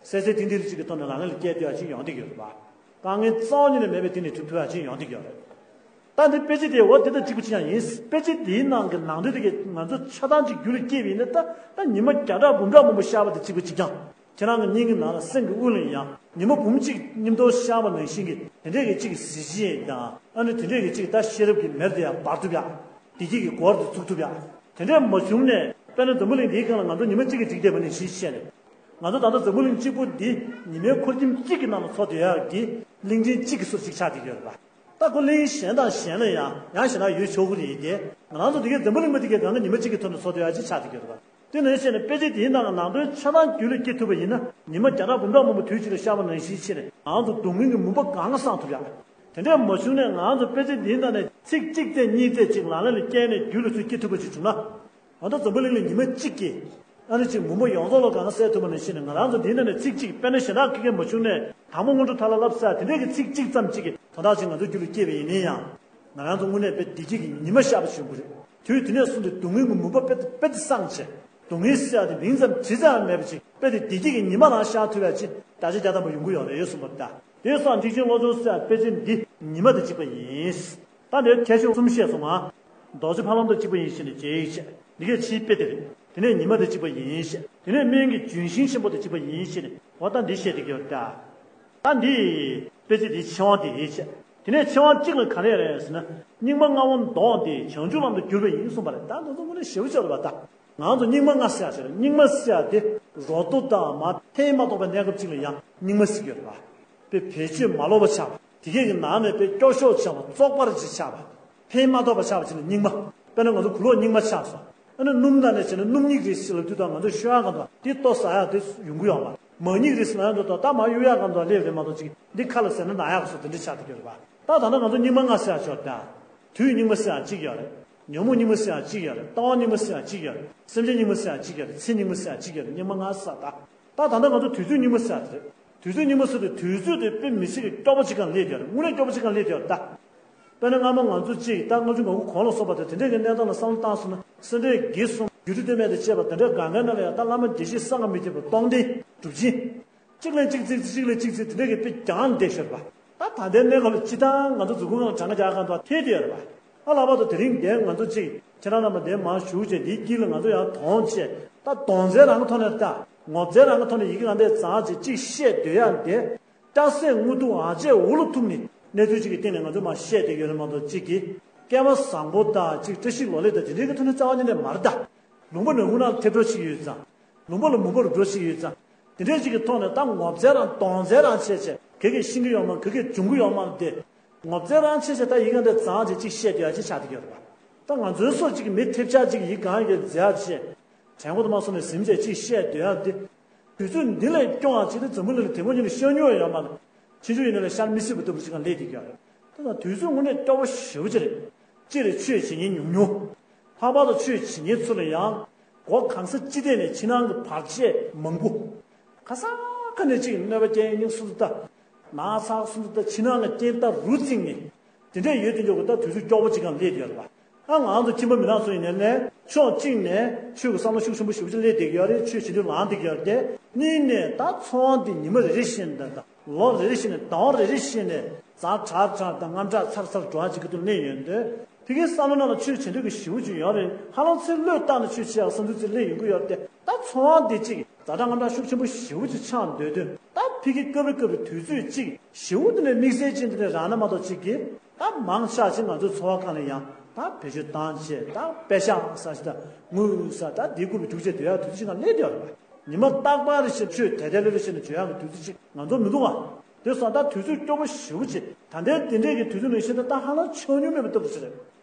གསལ་གསལ་ཐིང་ཐིང་ཅིག་གི་ཐོག་ནས་ལག་ལེན་ལ་བསྐྱལ་བསྡད་ཡ་ཅིག་ཡོང་བསྡད་ཀྱི་ཡོད་རེད་པ། དཀའ་ངལ་རྩ་བ་ཉིད་ནས་མེད་པའི་ཐོག་ནས་གྲུབ་ཐུབ་ཡ་ཅིག་ཡོང་བསྡད་ཀྱི་ཡོད་རེད། ད་འདི་དཔེ་ཆ་དེ་འོ་དེ་དང་གཅིག་པ་ཅིག་ཡང་ཡིན། དཔེ་ཆ་དེའི་ནང་གི་ནང་དོན་དེ་གས་ང་ཚོ་ཆ་ཚང་གཅིག་རྒྱུད་ལ་སྐྱེས་པ་ཡིན་ན་ད་ད་ཉི་མ་བརྒྱ་ཕྲག་འབུམ་ཕྲག་མང་པོ་ཤར་བ་དང་གཅིག་པ་གཅིག་རྐྱང་། ཁྱེད་རང་གི་སྙིང་གི་ནང་ལ་སེམས་ཀྱི་དབུས་ལ་ཡང་ཉི་མ་འབུམ་གཅིག་མཉམ་དུ་ཤར་བ་ནང་བཞིན་གྱི་དེ་འདྲས་ཀྱི་གཅིག་གི་གཟི་བརྗིད་དང་ཨ་ནི་དེ་འདྲས་ཀྱི་གཅིག་ད་ཤེས་རབ་ཀྱི་མེར་དེ་ཡང་འབར་ཐུབ་ཡ། བདེ་སྐྱིད་ཀྱི་སྒོར་དུ་བཙུགས་ཐུབ་ཡ། དེ་འདྲས་མ་བྱུང་ནས་དཔེར་ན་འཛམ་བུ་གླིང་འདིའི་སྒང་ལ་ང་ཚོ་ཉི་མ་གཅིག་གི་འཇིག་བསྡད་པ་ནང་བཞིན་བཤད་ནས། ང་ཚོ་ད་ལྟ་འཛམ་བུ་གླིང་གཅིག་པུ་འདི་ཉི་མའི་འཁོར་ཁྱིམ་གཅིག་གི་ནང་ལ་འཚོ་སྡོད་ཡག་གི་གླིང་ཕྲན་གཅིག་གི་སོར་གཅིག་ཆགས་བསྡད་ཡོད་རེད་པ། ད་ཁོ་གླིང་གཞན་དང་གཞན་ལ་ཡང་ཡང་གཞན་དག་ཡོད་ཆོག་གི་རེད་དེ། ང་རང་ཚོ་འདི་གའི་འཛམ་བུ་གླིང་པ་འདི་གའི་སྒང་ལ་ཉི་མ་གཅིག་གི་ཐོག་ནས་འཚོ་སྡོད་ཡག་ཅིག་ཆགས་བསྡད་ཡོད་རེད་པ། དེ་ནང་བཞིན་དཔེ་ཆ་དེའི་ནང་གི་ནང་དོན་ཆ་ཚང་རྒྱུད་ལ་སྐྱེ་ཐུབ་པ་ཡིན་ན་ཉི་མ་བརྒྱ་ཕྲག་འབུམ་ཕྲག་མང་པོ་དུས་གཅིག་ལ་ཤར་བ་ནང་བཞིན་བྱས་ནས་ང་ཚོ་སྡུག་བསྔལ་གྱི་མུན་པ་གང་ག་སངས་ཐུབ་ཡག་དེ་འདྲས་མ་བྱུང་ནས་ང་ཚོ་དཔེ་ཆ་འདིའི་ནང་ནས་ཚིག་གཅིག་ཙམ་གཉིས་ཙམ་ཅིག་ལག་ལེན་ལ་བསྐྱལ་ནས་རྒྱུད་ལ་ཚུར་སྐྱེ་ཐུབ་པ་ཅིག་བྱུང་ན། ང་ཚོ་འཛམ་བུ་གླིང་ལ་ཉི་མ་གཅིག་གིས་ཨ་ནི་ཅིག་མུན་པ་ཡོངས་རྫོགས་ལ་གང་ག་བསལ་ཐུབ་པ་ནང་བཞིན་ནས་ང་རང་ཚོ་འདིའི་ནང་ནས་ཚིག་གཅིག་དཔེར་ན་གཞན་དག་ཁ་སྐད་མ་བྱུང་ནས་དང་པོ་སྔོན་འགྲོ་ཐར་ལ་ལབ་ས་དེ་འདྲས་ཀྱི་ཚིག་གཅིག་ཙམ་ཅིག་གིས་དོན་དག་ཅིག་ང་ཚོ་རྒྱུད་ལ་སྐྱེས་པ་ཡིན་ན་ཡང་། ང་རང་ཚོ་དངོས་གནས་དཔེ་བདེ་སྐྱིད་ཀྱི་ཉི་མ་ཤར་བ་ཞིག་ཡོང་གི་རེད། དུས་དེ་ནས་བཟུང་སྟེ་སྡུག་བསྔལ་གྱི་མུན་པ་དཔེ་དཔེ་དེ་སངས་བྱས། སྡུག་བསྔལ་ཟེར་ཡག་དེ་མིང་ཙམ་དྲི་ཙམ་ཡང་མེད་པ་ཅིག་དཔེ་དེ་བདེ་སྐྱིད་ཀྱི་ཉི་མ་རང་ཤར་ཐུབ་ཡག་ཅིག་བརྒྱ་ཆ་བརྒྱ་ཐམ་པ་ཡོང་གི་ཡོད་རེད་གསུངས་པ་ལྟར། དེ་སོགས་ཐེག་ཆེན་བློ་སྦྱོང་ཟེར་ཡག་དཔེ་ཆ་འདི་ཉི་མ་དང་གཅིག་པ་ཡིན། ད་འདིར་ཁྱད་ཆོས་གསུམ་བཤད་སོང་ང་། རྡོ་རྗེ་ཕ་ལམ་དང་གཅིག་པ་ཡིན་ཞེས་ནས་རྗེས་ཡི་བཤད། འདི་གའི་ཕྱིའི་དཔེ་དེ་རེད། དེ་ནས་ཉི་མ་དང་གཅིག་པ་ཡིན་ཞེས། དེ་ནས་སྨན་གྱི་ལྗོན་ཤིང་ཆེན་པོ་དང་གཅིག་པ་ཡིན་ཞེས་ནས་འོ་ད་འདི་བཤད་དེ་གྱུར་ད། ད་འདི་དཔེ་ཆ་འདིའི་ཕྱི་དབང་དེ་ཡིན་ཞེས། དེ་ནས་ཕྱི་དབང་གཅིག་ལ་ག་རེ་རེད་ཟེར་ན། སྙིགས་མ་ལྔ་པོ་ལྡོག་སྟེ་བྱང་ཆུབ་ལམ་དུ་གྱུར་པ་ཡིན་གསུངས་པ་རེད། ད་འདི་ཚོ་དངོས་གནས་ཞེ་པོ་ཅིག་རེད་པ་ད། ང་ཚོ་སྙིགས་མ་ལྔ་ཟེར་ཡག་ཞིག་རེད། སྙིགས་མ་ཟེར་ཡག་དེ་རོ་ཏོ་དང་མ་ཕན་མ་ཐོགས་པའི་གནས་སྐབས་གཅིག་ལ་ཡང་སྙིགས་མ་ཟེར་གྱི་ཡོད་རེད་པ། དཔེ་བེད་སྤྱོད་མ་ལོག་པ་ཆགས་པ། དེ་གས་ཀྱི་ནང་ནས་དཔེ་སྐྱོ་ཤོས་ཆགས་པ། བཙོག་པར་ཅིག་ཆགས་པ། ཕན་མ་ཐོགས་པ་ཆགས་པ་ཅིག་ལ་སྙིགས་མ། དཔེར་ན་ང་ཚོ་གོས་ལོག་སྙིགས་མ་ཆགས་སོང་། ཨ་ནི་སྣུམ་ནང་ནས་བྱས་ན་སྣུམ་སྙིགས་རེད་ཟེར་ལབ་དུས་ད་ང་ཚོ་ཤོ་ཡག་ག་འདུག་དེ་ལྟོ་ཟ་ཡག་དེ་ཡོང་གི་ཡོད་མ་རེད། མ་སྙིགས་རེད་ཟེར་ན་ཡང་འདུག་ད་ད་མར་གཡུག་ཡག་ག་འདུག་ལེབ་རེད་མ་གཏོགས་ཅིག་འདི་ཁ་ལ་ཟས་ན་ན་ཡག་ག་སོགས་དེ་འདྲ་ཆགས་བསྡད་ཀྱི་ཡོད་རེད་པ། ད་ད་ལྟ་ང་ཚོ་སྙིགས་མ་ལྔ་ཟེར་ཡག་ཅིག་ཡོད་རེད་ད། དུས་སྙིགས་མ་ཟེར་ཡག་གཅིག་ཡོད་རེད། ཉོན་མོངས་སྙིགས་མ་ཟེར་ཡག་གཅིག་ཡོད་རེད། ལྟ་བ་སྙིགས་མ་ཟེར་ཡག་གཅིག་ཡོད་རེད། སེམས་ཅན་སྙིགས་མ་ཟེར་ཡག་གཅིག་ཡོད་རེད། ཚེ་སྙིགས་མ་ཟེར་ཡག་གཅིག་ཡོད་རེད། སྙིགས་མ་ལྔ་ཟེར་ད། ད་ད་ལྟ་ང་ཚོ་དུས་ཚོད་སྙིགས་མ་ཟེར་ཡག་དེ་རེད། དུས་ཚོད་སྙིགས་མ་ཟེར་དུས་དུས་ཚོད་དེ་དཔེ་མི་སྲིད་ཀྱི་སྐྱོ་པོ་ཅིག་གང་སླེབས་ཡོད་རེད། དངོས་གནས་སྐྱོ་པོ་ཅིག་གང་སླེབས་ཡོད་རེད་ད། དཔེར་ན་སྔ་མོ་ང་ཚོ་གཅིག་ད་ལྔ་བཅུ་ང་དགུ་གོང་ལ་སོང་བ་དང་དེ་འདྲས་ཀྱི་གནས་སྟངས་ལ་བསམ་བློ་བཏང་སོང་ན་སེ་འབྲས་དགེ་གསུམ་སྒྱུ་འཕྲུལ་སྟོད་སྨད་དང་བཅས་པ་དེ་འདྲས་གང་གའི་ནང་ལ་ཡང་ད་བླ་མ་བདེ་གཤེགས་སངས་རྒྱས་མི་ཐེག་པ་སྟོང་ལྡན་གྲུབ་ཆེན། གཅིག་ལ་གཅིག་བརྩིགས་གཅིག་ལ་གཅིག་བརྩིགས་དེ་འདྲ་གི་དཔེ་རྒྱང་བསྡད་ཤོར་བ། ད་ད་ལྟའི་གནས་སྐབས་ལ་སྤྱིར་བཏང་ང་ཚོ་མཛུབ་གུ་སྒང་ལ་གྲངས་ཀ་རྒྱག་གང་དུ་ཐེ་དེ་ཡོད་རེད་པ། ཨ་ལགས་པ་ད་དེ་རིང་འདིར་ང་ཚོ་གཅིག་ཁྱེད་རང་རྣམ་པ་འདིར་མར་བཞུགས་བྱས་འདིའི་དཀྱིལ་ལ་ང་ཚོ་ཡང་གདོང་བཅས་ད་གདོང་རྩའི་རང་གི་ཐོག་ནས་ལྟ། ངོ་ཚའི་རང་གི་ཐོག་ནས་ཡི་གེ་གང་འདྲས་གཙང་བྱས་གཅིག་བཤད་སྡོད་ཡག་འདི། སྐྲ་སེར་དངུལ་ཐུག་ཨ་ཅེ་འུ་ལུ་ཐུག་ནི་གནས་ཚུལ་གཅིག་གི་སྟེང་ནས་ང་ཚོ་མར་བཤད་བསྡད་ཡོད་རེད་མ་གཏོགས་གཅིག་གིས་སྐལ་བ་བཟང་པོ་དང་གཅིག་བཀྲ་ཤིས་ལོ་ལེགས་དང་དེ་འདྲའི་གི་ཐོག་ནས་རྩ་བ་ཉིད་ནས་མ་རེད་ད། ལུང་པ་ནང་ཁུལ་ནང་ཐེབས་འགྲོ་ཞིག་ཡོད་ཙང་། ལུང་པ་ལ་མུན་པ་རུབ་འགྲོ་ཞིག་ཡོད་ཙང་། དེ་འདྲས་ཅིག་གི་ཐོག་ནས་ད་ངོ་ཚའི་རང་གདོང་རྩའི་རང་བྱས་བྱས་ག་གེ་ཤེས་ཀྱི་ཡོད་མ་ག་གེ་འབྱུང་གི་ཡོད་མ་དེ། ངོ་ཚའི་རང་བྱས་བྱས་ད་ཡི་གེ་འདི་གཙང་བྱས་གཅིག་བཤད་སྡོད་ཡག་ཅིག་ཆགས་བསྡད་ཀྱི་ཡོད་རེད་པ། ད་ང་ཚོའི་སོགས་ཅིག་གི་མི་ཐེབས་ཆག་ཅིག་ཡི་གེ་གང་ཡོད་མཛད་བྱས། དྲན་གོ་དུ་མ་སོང་ནས་ཟིན་བྱས་གཅིག་བཤད་སྡོད་ཡག་འདི། དུས་ཚོད་འདི་ལས་སྐྱོ་བ་ཅིག་དེ་འཛམ་བུ་གླིང་ལ་དེ་འགོ་ཉིད་ནས་ཤར་མྱོང་ཡོད་མ་རེད། ཕྱིན་ཆད་ཡིན་ན་ལས་ཤར་མི་སྲིད་པ་ལྟ་བུ་ཅིག་གང་སླེབས་བསྡད་ཀྱི་ཡོད་རེད། ད་ལྟ་དུས་ཚོད་དངོས་གནས་སྐྱོ་པོ་ཞེ་པོ་ཅིག་རེད། གཅིག་རེད་ཆོས་བྱེད་མཁན་ཉུང་ཉུང་། ལྷག་པར་དུ་ཆོས་བྱེད་མཁན་ཚོ་ལ་ཡང་སྒོ་གང་ས་ཅི་ཐད་ནས་ཕྱི་ནང་གི་བར་ཆད་མང་པོ། ག་ས་ག་ནས་ཅིག་གནོད་པ་སྐྱེལ་མཁན་སུ་ད། ནག་ཚགས་སུ་ད་ཕྱི་ནང་ལ་རྐྱེན་ད་རུ་བརྩིགས་ནས། དེ་འདྲས་ཡོད་དུས་འཇོག་གི་ད་དུས་ཚོད་སྐྱོ་པོ་ཅིག་གང་སླེབས་ཡོད་རེད་པ། ཨ་ང་ཚོ་ཁྱིམ་པ་མི་ནག་ཚོ་ཡིན་ནའི་ཕྱོགས་གཅིག་ནས་ཆོས་ཀྱི་བསམ་བློ་ཤུགས་ཆེན་པོ་ཞེ་པོ་ཅིག་སླེབས་བསྡད་ཀྱི་ཡོད་རེད། ཆོས་བྱེད་དུས་ལངས་བསྡད་ཀྱི་ཡོད་རེད་དེ། གཉིས་ནས་ད་འཚོ་བ་འདི་ཉི་མ་རེ་རེ་བཞིན་དང་ལོ་རེ་རེ་བཞིན་ནས་ཟླ་བ་རེ་རེ་བཞིན་ནས་ཛ་དྲག་དྲག་དང་དངངས་སྐྲག་ཚར་ཚར་འགྲོ་བ་ཅིག་གི་ཐོག་སླེབས་ཡོད་འདུག་ཕ་གིའི་བསམ་བློ་ནང་ལ་ཆོས་བྱེད་འདོད་ཀྱི་ཞེ་པོ་ཅིག་ཡོད་རེད། ཧ་ལམ་ཚེ་བློས་བཏང་ནས་ཆོས་བྱེད་ཡག་བསམ་ཚུལ་ཅིག་སླེབས་ཡོང་གི་ཡོད་རེད་དེ། ད་འཚོ་བ་འདི་ཅིག་ཛ་དྲག་དངངས་སྐྲག་ཤུགས་ཆེན་པོ་ཞེ་པོ་ཅིག་ཆགས་སྡོད་དུས། ད་ཕ་གི་སྐབས་རེ་སྐབས་རེ་དུས་ཚོད་ཅིག་ཞེ་པོ་དེ་ནས་དམིགས་བསལ་ཅན་དེ་ནས་རག་ན་མ་གཏོགས་ཅིག་གི། ད་མང་ཆེ་ཅིག་ང་ཚོའི་འཚོ་བ་སྒང་ལ་ཡང་ད་བེད་སྤྱོད་བཏང་བྱས། ད་པེ་ཤག་ཟེར་ཞིག་དང་དངུལ་ཟེར་ད་འདི་བསྐུར་བའི་རྒྱུག་བྱས་སྡོད་ཡག་དུས་ཚོད་ཅིག་གང་སླེབས་བསྡད་ཡོད་རེད་པ། ཉི་མ་རྟག་པར་རེ་བཞིན་ཆོས་དལ་དལ་ལེ་ལེ་བྱས་ནས་བྱོན་ཡག་གི་དུས་ཚོད་ཅིག་ང་ཚོར་མི་འདུག་ག་དེ་སོང་ད་དུས་ཚོད་སྐྱོ་པོ་ཞེ་པོ་ཅིག་ད་ལྟའི་འདི་འདྲས་ཀྱི་དུས་ཚོད་ནང་བཞིན་ད་ད་ཧ་ལམ་ཆགས་མྱོང་མེད་པ་ལྟ་བུ་ཞིག་རེད།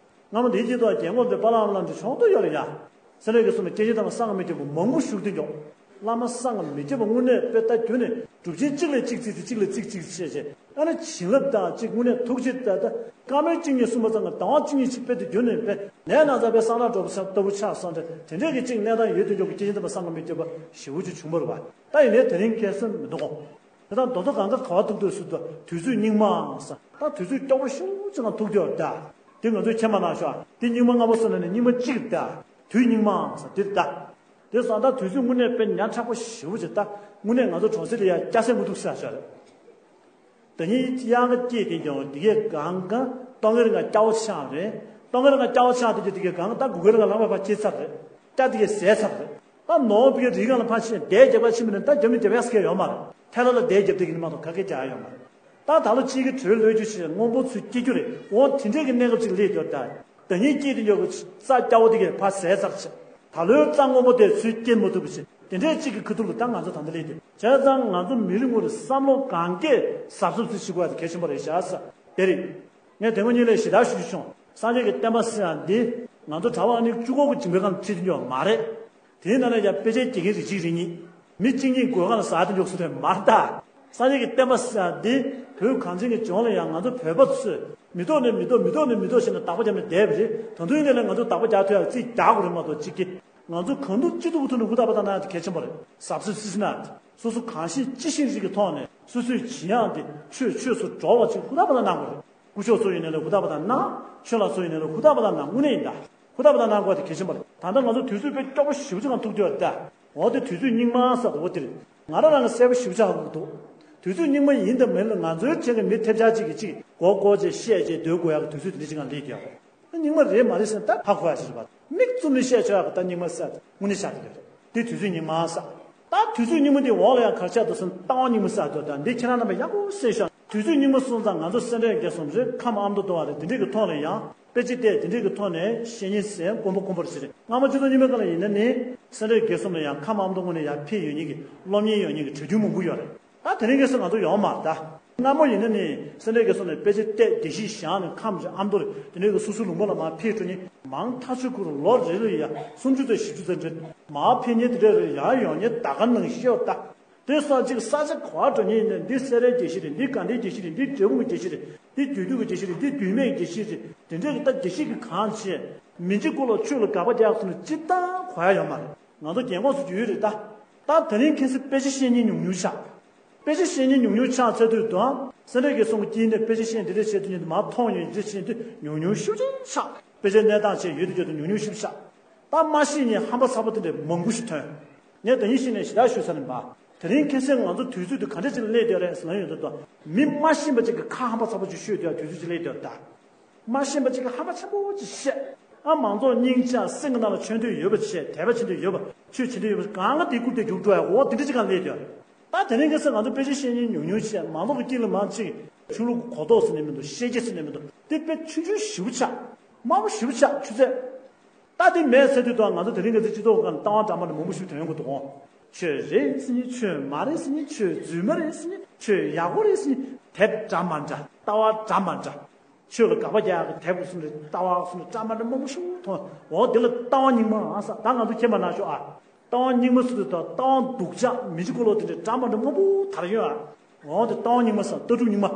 སྔ་མོ་འདིའི་རྗེས་ཐོག་རྒན་གོག་འདི་པ་ལགས་ལ་འདི་ཆུང་དུ་ཡོད་རེད་ཡ། སེ་ར་དགེ་གསུམ་ནས་སྐྱེས་ཆེན་དམ་པ་སངས་རྒྱས་མི་བསྐྱོད་པ་མང་པོ་བཞུགས་དུས་འཇོག་བླ་མ་སངས་རྒྱས་མི་བསྐྱོད་པ་དངོས་གནས་དཔེ་ལྟ་རྒྱུ་ནས་གྲུབ་ཆེན་གཅིག་ལས་གཅིག་བརྩིགས་ཏེ་གཅིག་ལས་གཅིག་བརྩིགས་བྱས་བྱས། ཨ་ནི་བྱིན་རླབས་དང་གཅིག་དངོས་གནས་ཐུགས་རྗེ་ད་ལྟ་བཀའ་མོལ་གཅིག་གཉིས་གསུངས་པ་ཙམ་གྱིས་ཟླ་བ་གཅིག་གཉིས་ཅིག་དཔེ་དེ་རྒྱུ་ནས་དཔེ་ནས་ན་ཚ་དཔེ་སང་ལ་འགྲོ་བ་ལྟ་བུ་ཆགས་སོང་སྟེ། དེ་འདྲས་ཀྱི་གཅིག་གནས་སྟངས་ཡོད་དུས་འཇོག་གི་སྐྱེས་ཆེན་དམ་པ་སངས་རྒྱས་མི་བསྐྱོད་པ་ཞེ་པོ་ཅིག་བྱུང་བ་རེད་པ། ད་ཡིན་ནའི་དེ་རིང་ཁ་སང་མི་འདུག་གོ་དེ་དང་རྡོ་རྡོ་གང་ག་ག་བ་ཐུག་འདོད་སུ་དུ་དུས་ཚོད་སྙིགས་མ་ཟེར། ད་དུས་ཚོད་སྐྱོ་པོ་ཞེ་པོ་ཅིག་ནང་ཐུག་འདོད་ད། དེ་ང་ཚོས་མཁྱེན་པ་གནང་ཤོག་ཨ། དེ་སྙིགས་མ་ལྔ་པོ་ཟེར་ན་ནི་སྙིགས་མ་གཅིག་རེད་ད། དུས་སྙིགས་མ་ཟེར་དེ་རེད་ད། དེ་སོང་ད་དུས་ཚོད་དངོས་གནས་དཔེ་ཉག་ཕྲ་པོ་ཞེ་པོ་ཅིག་ད། དངོས་གནས་ང་ཚོ་གྲོང་གསེབ་ལ་ཡ་སྐྱ་སེར་མུ་ཏུག་ཟེར་ཤག་རེད། ད་ནི་གཡང་ག་སྐྱེས་དེ་ཀྱང་དེ་གའི་གང་ག་སྟོང་གི་རིང་ག་སྐྱ་བོ་ཆགས་རེད། སྟོང་གི་རིང་ག་སྐྱ་བོ་ཆགས་དེ་ཀྱང་དེ་གའི་གང་ག་ད་དགུ་གི་རིང་ག་ལྷག་པ་ཕར་སྐྱེས་ཚར་རེད། སྐྱ་དེ་གའི་ཟད་ཚར་རེད། ད་ནོར་བུ་གི་རི་སྒང་ལ་ཕར་ཕྱིན་བསྡད་རྒྱབ་པ་ཕྱིན་པ་ནི་ད་རྒྱབ་ནི་རྒྱབ་ཡག་སྐལ་ཡོད་མ་རེད། ཐལ་ལ་ལ་བསྡད་རྒྱབ་དེ་གི་ནི་མ་གཏོགས་ག་གེ་རྒྱག་ཡག་ཡོད་མ་རེད། ད་ད་ལོ་གཅིག་གི་གྲོས་ལོས་རྒྱུ་ཞིག་སྔོན་པོ་ཚུར་སྐྱེ་རྒྱུ་རེད། འོ་དེ་འདྲས་ཀྱི་གནས་སྐབས་ཅིག་སླེབས་ཡོད་ད། ད་ནི་སྐྱེས་དེ་འཇོག་གི་རྩྭ་སྐྱ་བོ་དེ་གས་ཕར་ཟད་ཚར་ཆེ། ད་ལོའི་རྩྭ་སྔོན་པོ་དེ་ཚུར་སྐྱེ་མ་ཐུབ་པ་ཞིག་དེ་འདྲས་གཅིག་གི་ཁ་ཐུག་ལ་ད་ང་ཚོ་ད་ལྟ་སླེབས་ཏེ། བྱས་ཙང་ང་ཚོ་མི་རེ་ངོ་རེ་བསམ་བློ་གང་གས་གཟབ་གཟབ་ཚུལ་ཞིག་དགོས་ཡ་དེ་གལ་ཆེན་པོ་རེད་ཤག་ས་དེ་རེད། ངས་དེ་སྔོན་ཉིད་ལས་ཞེ་དྲག་ཞུ་རྒྱུ་བྱུང་། སངས་རྒྱས་ཀྱི་བསྟན་པ་ཟེར་ཡ་འདི་ང་ཚོ་གྲྭ་པ་ཨ་ནི་བཅུ་གོ་གི་སྦྱིན་པའི་སྒང་ཁྲིད་དུ་འཇོག་མ་རེད། དེའི་ནང་ནས་ཀྱང་དཔེ་ཆའི་དགེ་རྒན་རིགས་གཅིག་རིགས་གཉིས། མི་གཅིག་གཉིས་མགོའི་སྒང་ལ་ཟ་དེ་འཇོག་སུ་རེད་མ་རེད་ད། སངས་རྒྱས་ཀྱི་བསྟན་པ་ཟེར་ཡ་འདི་བོད་གངས་ཅན་གྱི་ལྗོངས་ལ་ཡང་ང་ཚོ་བོད་པ་ཚོས་མི་ཐོག་ནས་མི་ཐོག་མི་ཐོག་ནས་མི་ཐོག་བྱས་ནས་བདག་པོ་བརྒྱབ་ནས་བསྡད་པ་རེད། ད་དུང་ཡིན་ནའི་ལས་ང་ཚོ་བདག་པོ་རྒྱག་ཐུབ་ཡ་རྩིས་རྒྱག་དགོས་རེད་མ་གཏོགས་གཅིག་གི། ང་ཚོ་གང་ཐུབ་ཅི་ཐུབ་ཀྱི་ཐོག་ནས་ཧུར་ཐག་པ་ཐག་གནང་ཡ་དེ་གལ་ཆེན་པོ་རེད། གཟབ་གཟབ་སིབ་སིབ་གནང་ཡ་དེ། སོ་སོས་གང་ཤེས་ཅི་ཤེས་རིགས་ཀྱི་ཐོག་ནས་སོ་སོས་བྱེད་ཡག་དེ་ཆོས་ཆོས་སུ་འགྲོ་བ་ཅིག་ཧུར་ཐག་པ་ཐག་གནང་དགོས་རེད། སྐུ་ཞབས་ཚོ་ཡིན་ནའི་ལས་ཧུར་ཐག་པ་ཐག་གནང་། ཆོས་ལ་ཚོ་ཡིན་ནའི་ལས་ཧུར་ཐག་པ་ཐག་གནང་། དངོས་གནས་ཡིན་ད། ཧུར་ཐག་པ་ཐག་གནང་དགོས་དེ་གལ་ཆེན་པོ་རེད། ད་ལྟ་ང་ཚོ་དུས་ཚོད་དཔེ་སྐྱོ་པོ་ཞེ་པོ་ཅིག་ནང་ཐུག་བསྡད་ཡོད་རེད་ད། འོ་དེ་དུས་ཚོད་སྙིགས་མ་ཟེར་འོ་དེ་རེད། ང་རང་རང་གི་གསལ་པོ་ཞེ་པོ་ཅིག་ཧ་གོ་གི་འདུག་དུས་ཚོད་སྙིགས་མ་ཡིན་དང་མིན་ལ་ང་ཚོའི་ཆེད་ཀྱི་མི་ཐེབས་ཆག་ཅིག་གིས་ཅིག་མགོ་སྐོར་བྱས་བཤད་བྱས་སྡོད་དགོས་ཡག་གི་དུས་ཚོད་དེ་འདྲ་ཅིག་ནང་སླེབས་ཀྱི་ཡོད་རེད། སྙིགས་མ་རེད་མ་རེད་ཟེར་ན་ད་ཧ་གོ་ཡག་ཞིག་རེད་པ། མིག་བཙུམ་ནས་བཤད་ཆོག་ཡག་གི་ད་སྙིགས་མ་ཟེར་དངོས་གནས་ཆགས་ཀྱི་ཡོད་རེད། དེ་དུས་ཚོད་སྙིགས་མ་ཟེར། ད་དུས་ཚོད་སྙིགས་མ་དེ་འོག་ལ་ཡང་ག་རེ་ཆགས་འདུག་ཟེར་ན་ལྟ་བ་སྙིགས་མ་ཟེར་འདུག་ད་འདི་ཁྱེད་རང་རྣམ་པ་ཡག་པོ་གསན་ཤོག་དུས་ཚོད་སྙིགས་མ་སོང་ཙང་ང་ཚོ་སེ་འབྲས་དགེ་གསུམ་རེད། ཁམས་ཨ་མདོ་ལྟ་བ་རེད། དེ་འདྲས་ཀྱི་ཐོག་ནས་ཡང་དཔེ་ཆ་བལྟས་དེ་འདྲས་ཀྱི་ཐོག་ནས་བཤེས་གཉེན་ཟེར་དཀོན་པོ་དཀོན་པོ་རེད་ཟེར་རེད། སྔ་མ་སྤྱི་ཚོགས་རྙིང་མའི་སྐབས་ལ་ཡིན་ན་ནི་སེ་འབྲས་དགེ་གསུམ་ལ་ཡང་ཁམས་ཨ་མདོ་ངོས་ནས་ཡར་ཕེབས་ཡོད་མཁན་གྱི་སློབ་གཉེར་ཡོད་མཁན་གྱི་གྲྭ་རྒྱུན་མང་པོ་ཡོད་རེད། ད་དེ་རིང་ཁ་སང་ང་ཚོ་ཡོད་མ་རེད་ད། སྔ་མོ་ཡིན་ན་ནི་སེ་འབྲས་དགེ་གསུམ་ནས་དཔེ་ཆ་བལྟས་དགེ་བཤེས་བཞེངས་ནས་ཁམས་ཀྱི་ཨ་མདོ་རེད། དེ་འདྲས་ཀྱི་སོ་སོའི་ལུང་པ་ལ་མར་ཕེབས་འགྲོ་མཁན་མང་ཐག་ཆོད་ཁུལ་ལོ་རེ་རེ་ལ་ཡ་སུམ་ཅུ་ཙམ་བཞི་བཅུ་ཙམ་འདྲ་མར་ཕེབས་མཁན་དེ་འདྲ་རེ་ཡར་ཡོང་མཁན་ད་ག་ནང་བཞིན་ཡོད་ད། དེ་ས་གཅིག་ས་ཆ་ག་པར་འགྲོ་མཁན་ཡིན་ནའི་འདི་སེ་རའི་དགེ་བཤེས་རེད། འདི་དགའ་ལྡན་དགེ་བཤེས་རེད། འདི་འབྲས་སྤུངས་ཀྱི་དགེ་བཤེས་རེད། འདི་རྒྱུད་སྟོད་ཀྱི་དགེ་བཤེས་རེད། འདི་མདོ་སྨད་ཀྱི་དགེ་བཤེས་རེད། དེ་འདྲ་གི་ད་དགེ་བཤེས་ཀྱི་གང་བྱས་མི་གཅིག་སྐོར་ལ་ཆོས་ལ་དགག་པ་རྒྱག་ཐུབ་ན་སྤྱིར་བཏང་གོ་ཡ་ཡོད་མ་རེད། ང་ཚོ་རྒན་གོག་ཚོ་རྒྱུས་ཡོད་རེད་ད། ད་དེ་རིང་ཁ་སང་དཔེ་ཆ་ཤེས་མཁན་ཉུང་ཉུང་ཆགས། དཔེ་ཆ་ཤེས་མཁན་ཉུང་ཉུང་ཆགས་ཚར་དུས་དང་སེ་འབྲས་དགེ་གསུམ་གྱི་དཀྱིལ་ནས་དཔེ་ཆ་ཤེས་འདི་འདྲ་བྱས་དུས་ཉིད་དུ་མར་མཐོང་ཡོང་འདི་འདྲ་བྱས་དུས་ཉུང་ཉུང་ཤུགས་ཆེན་ཆགས། དཔེ་ཆའི་གནས་སྟངས་བྱས་ཡོད་དུ་ཡོད་དུ་ཉུང་ཉུང་ཤུགས་ཆགས། ད་མ་ཤེས་མཁན་ཧམ་པ་ཚ་པོ་དེ་འདྲ་མང་པོ་ཞིག་ཐོན། ངས་ད་ཡིན་ཤེས་ནས་ཞེ་དྲག་ཞུ་ས་ནི་མ། དེ་རིང་ཁ་སང་ང་ཚོ་དུས་ཚོད་དེ་ག་འདྲ་ཅིག་ལ་སླེབས་བསྡད་རེད་ཟེར་ན་ཡོད་དོ། མི་མ་ཤེས་པ་ཅིག་གི་ཁ་ཧམ་པ་ཚ་པོ་ཅིག་ཤོད་བསྡད་དུས་ཚོད་ཅིག་སླེབས་བསྡད་ད། མ་ཤེས་པ་ཅིག་གི་ཧམ་པ་ཆེན་པོ་ཅིག་བཤད། ཨ་མང་ཚོགས་སྙིང་རྗེ་སེམས་ཀྱི་ནང་ལ་ཆོས་འདོད་ཡོད་པ་བྱས། དད་པ་བྱེད་འདོད་ཡོད་པ། ཆོས་བྱེད་འདོད་ཡོད་པ་གང་ལ་དེ་བསྐུར་ཏེ་རྒྱུགས་འགྲོ་ཡ་འོ་དེ་འདྲ་ཅིག་གང་སླེབས་བསྡད་རེད། ད་དེ་རིང་ཁ་སང་ང་ཚོ་དཔེ་ཆ་ཤེས་མཁན་ཉུང་ཉུང་བྱས། མང་ཚོགས་ཀྱི་དཀྱིལ་ལ་མང་ཆེ་ཆོས་ལུགས་གོ་རྟོགས་ཟེར་ནས་མི་འདུག་ཤེས་བྱ་ཟེར་ནས་མི་འདུག་དེ་དཔེ་ཆུང་ཆུང་ཞེ་པོ་ཆགས། དམའ་པོ་ཞེ་པོ་ཆགས་ཆུ་ཚད། ད་དེ་མེད་ཟེར་དུས་དང་ང་ཚོ་དེ་རིང་གི་ཚེ་སྤྱི་ཚོགས་སྒང་ལྟ་བ་འདྲ་མ་འདྲ་མང་པོ་ཞིག་ཐོན་ཡོང་གི་འདུག་ཆོས་རེད་ཟེར་མཁན། ཆོས་མ་རེད་ཟེར་མཁན། ཆོས་རྫུན་མ་རེད་ཟེར་མཁན། ཆོས་ཡག་པོ་རེད་ཟེར་མཁན། དེབ་འདྲ་མ་འདྲ། ལྟ་བ་འདྲ་མ་འདྲ། ཆོས་ལ་དགག་པ་རྒྱག་ཡག་གི་དེབ་གསུམ་རེད། ལྟ་བ་གསུམ་རེད། འདྲ་མ་འདྲ་མང་པོ་ཞིག་མཐོང་། འོ་དེ་ལ་ལྟ་བ་རྙིང་མ་ཨ་ས། ད་ང་ཚོ་མཁྱེན་པ་གནང་ཤོག་ཨ། ལྟ་བ་རྙིང་མ་ཟེར་དུས་ད་ལྟ་བ་སྡུག་ཅག་མི་གཅིག་སྐོར་ལ་དེ་འདྲའི་འདྲ་མ་འདྲ་མང་པོ་དར་ཡོང་ཨ། འོ་དེ་ལྟ་བ་རྙིང་མ་ཟེར། ལྟ་གྲུབ་རྙིང་མ།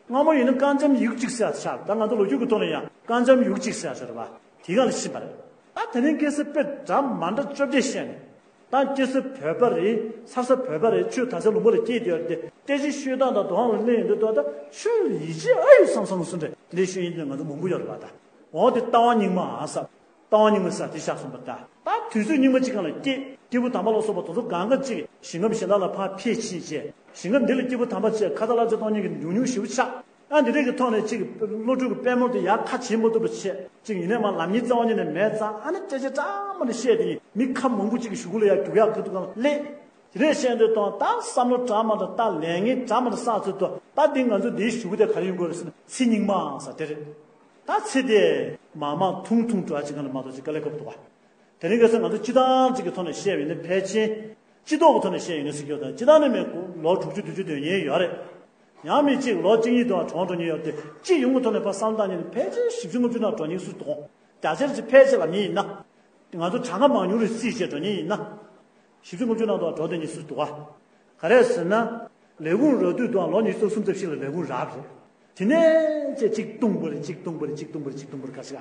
སྔ་མོ་ཡིན་ན་དཀར་འཇམ་ཡིག་གཅིག་ཟེར་ཆགས། ད་ང་ཚོ་ལོ་རྒྱུས་ཀྱི་ཐོག་ནས་ཡང་དཀར་འཇམ་ཡིག་གཅིག་ཟེར་ཟེར་བ་དེ་ག་ལ་ཕྱིན་པ་རེད། ད་དེ་རིང་ཁ་སང་དཔེ་འདྲ་མ་འདྲ་བཅོ་བརྒྱད་བཤད་ནས། ད་སྐྱེ་ས་བོད་པ་རེད། འཚར་ས་བོད་པ་རེད། ཆོས་དར་ས་ལུང་པ་ལ་སྐྱེས་བསྡད་ཡོད་རེད་དེ། སྐད་ཆ་ཤོད་སྟངས་དང་འདུག་སེ་ལ་གླེང་ཡོང་དུས་ད་ཆོས་ལ་ཡིད་ཆེས་ཨ་ཡོད་བསམ་བསམ་བསམ་རེད། འདི་ཤོད་ཡིན་དུས་ང་ཚོ་མང་པོ་ཡོད་རེད་པ། ད་འོ་དེ་ལྟ་བ་རྙིང་མ་ཨ་ས། ལྟ་བ་རྙིང་མ་ས་དེ་བཞག་སོང་པ། ད་ད་དུས་ཚོད་རྙིང་མ་གཅིག་སྒང་ལ་སྐྱེས། སྐྱེས་བུ་དམ་པ་ལ་སོགས་པ་དེ་ཚོ་གང་ག་གཅིག་ཞིང་ཁམས་གཞན་དག་ལ་ཕར་ཕེབས་ཕྱིན་བྱས། ཞིང་ཁམས་འདི་ལ་སྐྱེས་བུ་དམ་པ་བཅས་ཁ་ཙ་ལག་ཙ་གཏོང་མཁན་གྱི་ཉུང་ཉུང་ཞེ་པོ་ཆགས། ཨ་འདི་འདྲས་ཀྱི་ཐོག་ནས་ཅིག་བློ་གྲོས་ཀྱི་པད་མོ་དེ་ཡར་ཁ་བྱེད་མ་ཐུབ་པ་བྱས། ཅིག་ཡིན་ནའི་མར་ལམ་ཉིན་རྩ་བ་ཉིད་ནས་མེད་ཙང་། ཨ་ནི་སྐད་ཆ་གྲགས་མ་ནས་བཤད་དེ་ཡིན། མི་ཁ་མང་པོ་ཅིག་གི་གཞུག་གུ་ལ་ཡར་རྒྱུག་ཡག་གི་འདུག་གམ་སླེབས། དེ་འདྲས་བཤད་འདོད་དང་། ད་བསམ་བློ་གྲངས་མ་འདྲ་བཏང་། ལས་ངན་གྲངས་མ་འདྲ་བསགས་ཚུལ་དུ། ད་འདི་ང་ཚོ་འདིའི་གཞུག་གུ་དེ་ག་རེ་ཡོང་དགོས་རེད་ཟེར་ན། ཚེ་རྙིང་མའང་ས་དེ་རེད། ད་ཚེ་དེ་མར་མར་ཐུང་ཐུང་འགྲོ་ཡག་ཅིག་སྒང་ལ་མ་གཏོགས་ཅིག་དཀའ་ལས་ཁག་པོ་འདུག་ག། དེ་རིང་ཁ་སང་ང་ཚོ་སྤྱིར་བཏང་ཅིག་གི་ཐོག་ནས་བཤད་པ་ཡིན་ན། ཕལ་ཆེར་སྤྱི་ཚོགས་ཀྱི་ཐོག་ནས་བཤད་ཡོད་ན་ཟེར་གྱི་ཡོད། ད་སྤྱིར་བཏང་ནས་མི་ལོ་དྲུག་ཅུ་བདུན་ཅུ་སྡོད་མཁན་ཡོད་རེད། ཡང་མི་གཅིག་ལོ་གཅིག་གཉིས་དུ་གྲོངས་འགྲོ་མཁན་ཡོད་རེད་དེ། སྤྱི་ཡོངས་ཀྱི་ཐོག་ནས་ཕར་བསམ་བློ་བཏང་མཁན་ནི་ཕལ་ཆེར་བཞི་བཅུ་ལྔ་བཅུ་ནང་འགྲོ་མཁན་སུ་འདུག་གོ། རྒྱ་ཆེར་ཅིག་ཕལ་ཆེར་ལབ་མཁན་ཡིན་ན། ང་ཚོ་གྲངས་ཀ་མང་ཉུང་རེ་རྩིས་བྱས་འགྲོ་མཁན་ཡིན་ན། བཞི་བཅུ་ལྔ་བཅུ་ནང་དུ་འགྲོ་བསྡད་མཁན་སུ་འདུག་ག། ག་རེ་ཟེར་ན། ལས་ཁུངས་རག་དུས་དུའང་ལོ་ཉི་ཤུ་རྩ་གསུམ་རྩ་བཞི་ལ་ལས་ཁུངས་རག་པ་རེད། དེ་ནས་བྱས་གཅིག་སྟོང་པ་རེ། གཅིག་སྟོང་པ་རེ། གཅིག་སྟོང་པ་རེ། གཅིག་སྟོང་པ་རེ་ཁ་ཤས།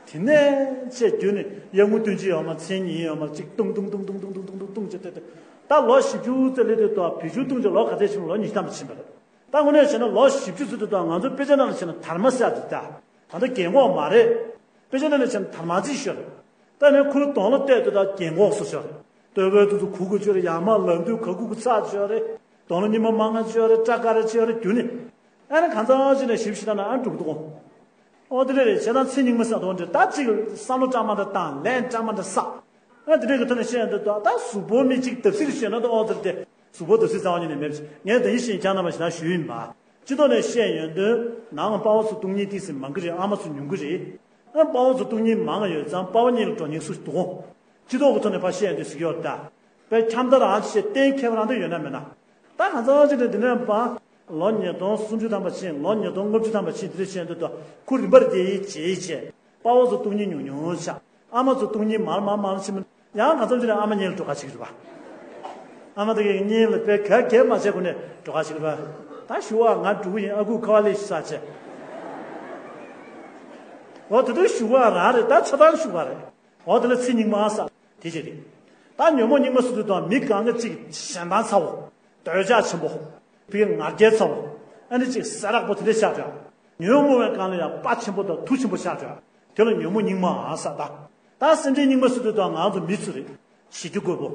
དེ་ནས་བྱས་བརྒྱུད་ནས་གཡང་མོ་སྟོན་གྱི་ཡོད་མ། མཚན་ཉིད་ཡོད་མ། གཅིག་སྟོང་སྟོང་སྟོང་སྟོང་སྟོང་སྟོང་སྟོང་བྱས་ཏེ། ད་ལོ་བཞི་བཅུ་ཙམ་སླེབས་དུས་དུའང་བེད་སྤྱོད་གཏོང་བྱས་ལོ་ག་ཚོད་ཕྱིན་པ། ལོ་ཉི་ཤུ་ཐམ་པ་ཕྱིན་པ་རེད། ད་དངོས་གནས་བྱས་ན་ལོ་བཞི་བཅུ་ཙམ་དུས་དུའང་ང་ཚོ་དཔེ་ཆ་ནང་ལ་བྱས་ན་དར་མ་ཟེར་ཡག་དེ། ད་ད་ལྟ་རྒན་གོག་མ་རེད། དཔེ་ཆ་ནང་ལ་བྱས་ན་དར་མ་རྩིས་ཤོར། ད་ནི་ཁོའི་གདོང་ལ་བལྟས་དུས་ད་རྒན་གོག་བཟོ་ཤོར། ལྟོ་གོས་དེ་ཚོ་གུག་གུག་ཅིག་ཡོད་རེད། ཡར་མར་ལག་མཐིལ་ག་གུག་གུག་ཚ་ཅིག་ཡོད་རེད། གདོང་ལ་ཉི་མ་མང་ང་ཅིག་ཡོད་རེད། སྐྲ་དཀར་རེ་ཅིག་ཡོད་རེད། རྒྱུ་ནི། ཨ་ནི་གང་ཚང་ཅིག་ནས་ཞིབ་ཞིབ་བལྟས་ན་ཨ་འགྲིག་གི་འདུག་གོ། ཨོ་དེ་འདྲ་རེད། བྱས་ཙང་ཚེ་རྙིང་མ་ཟེར་དོན་འདི་ད་ཅིག་བསམ་བློ་གྲངས་མ་འདྲ་བཏང་། ལན་གྲངས་མ་འདྲ་བསགས། ཨ་དེ་འདྲ་གི་ཐོག་ནས་བཤད་ཡོང་དུས་ད་གཟུགས་པོ་མི་གཅིག་བརྡབ་གསིག་ཞོན་ན་ད་ཨོ་དེ་རེད་དེ། གཟུགས་པོ་བརྡབ་གསིག་རྩ་བ་ཉིད་ནས་མེད་པ་ཞིག། ངས་ད་ཡིན་ཞིང་ཁྱང་ན་མ་ཞིག་ན་ཞུས་ཡིན་པ། སྤྱི་ཐོག་ནས་བཤད་ཡོང་དུས་ནང་པ་ཕ་བུ་ཚོ་སྟོང་ཉིད་ཏིག་ཙམ་མང་གི་རེད། ཨ་མ་ཚོ་ཉུང་གི་རེད། ཨ་པ་ཕ་བུ་ཚོ་སྟོང་ཉིད་མང་ང་ཡོད་ཙང་པ་ཕ་གཉིས་ལ་འགྲོ་མཁན་སུ་འདུག་གོ། སྤྱི་ཚོགས་ཀྱི་ཐོག་ནས་ཕར་བཤད་ཡོང་དུས་ཟེར་གྱི་ཡོད་རེད་ད། དཔེ་ཁྱམས་བདག་རང་བྱས་གཏན་འཁེལ་བ་རང་འདྲ་ཡོད་ན་མེད་ན། ད་གང་ཚང་ཅིག་ནས་འདི་ནས་ཕར་ལོ་ཉིས་སྟོང་སུམ་ཅུ་ཐམ་པ་ཕྱིན། ལོ་ཉིས་སྟོང་ལྔ་བཅུ་ཐམ་པ་ཕྱིན། དེ་འདྲ་བཤད་ཡོང་དུས་ད་ཁོ་རིམ་པར་རྒྱས་ཡིན་བྱས་བྱས། པ་ཕ་བུ་ཚོ་སྟོང་ཉིད་ཉུང་ཉུང་ཆགས། ཨ་མ་ཚོ་སྟོང་ཉིད་མར་མར་མར་ཕྱིན། ཡང་གང་འཚམ་ཅིག་ནས་ཨ་མ་གཉིས་ལ་འགྲོ་ཁ་ཕྱེ་གི་རེད་པ། ཨ་མ་དེ་གི་གཉིས་ལ་དཔེ་ག་གེ་མ་བྱས་གོང་ནས་འགྲོ་ཁ་ཕྱེ་གི་རེད་པ། ད་ཞུ་བ་ང་འགྲོ་གི་ཡིན། ཨ་ཁུ་ཁ་བ་ལས་ཤིག་ཟ་བྱས། འོ་དེ་དུས་ཞུ་བ་རང་རེད། ད་ཆ་ཚང་ཞུ་བ་རེད། འོ་དེ་ལ་ཚེ་རྙིང་མ་ཟེར་དེ་ཅིག་རེད། ད་ཉོན་མོངས་རྙིང་མ་ཟེར་དུས་དང་མི་གང་ག་ཅིག་ཞེ་སྡང་ཚ་བོ། འདོད་ཆགས་ཆེན་པོ། བི་ང་རྒྱལ་ཚ་བོ། ཨ་ནི་ཅིག་ཟས་རགས་པོ་དེ་འདྲ་ཆགས་འགྲོ། ཉོན་མོངས་པའི་སྒང་ལ་ཡང་དཔའ་ཆེན་པོ་དང་མཐུ་ཆེན་པོ་ཆགས་འགྲོ། དེ་ལ་ཉོན་མོངས་རྙིང་མ་ཟེར། ད་ད་སེམས་ཅན་རྙིང་མ་ཟེར་དུས་དང་ང་ཚོ་མི་ཚོ་རེད། ཞི་རྒྱུ་རྒོད་པོ།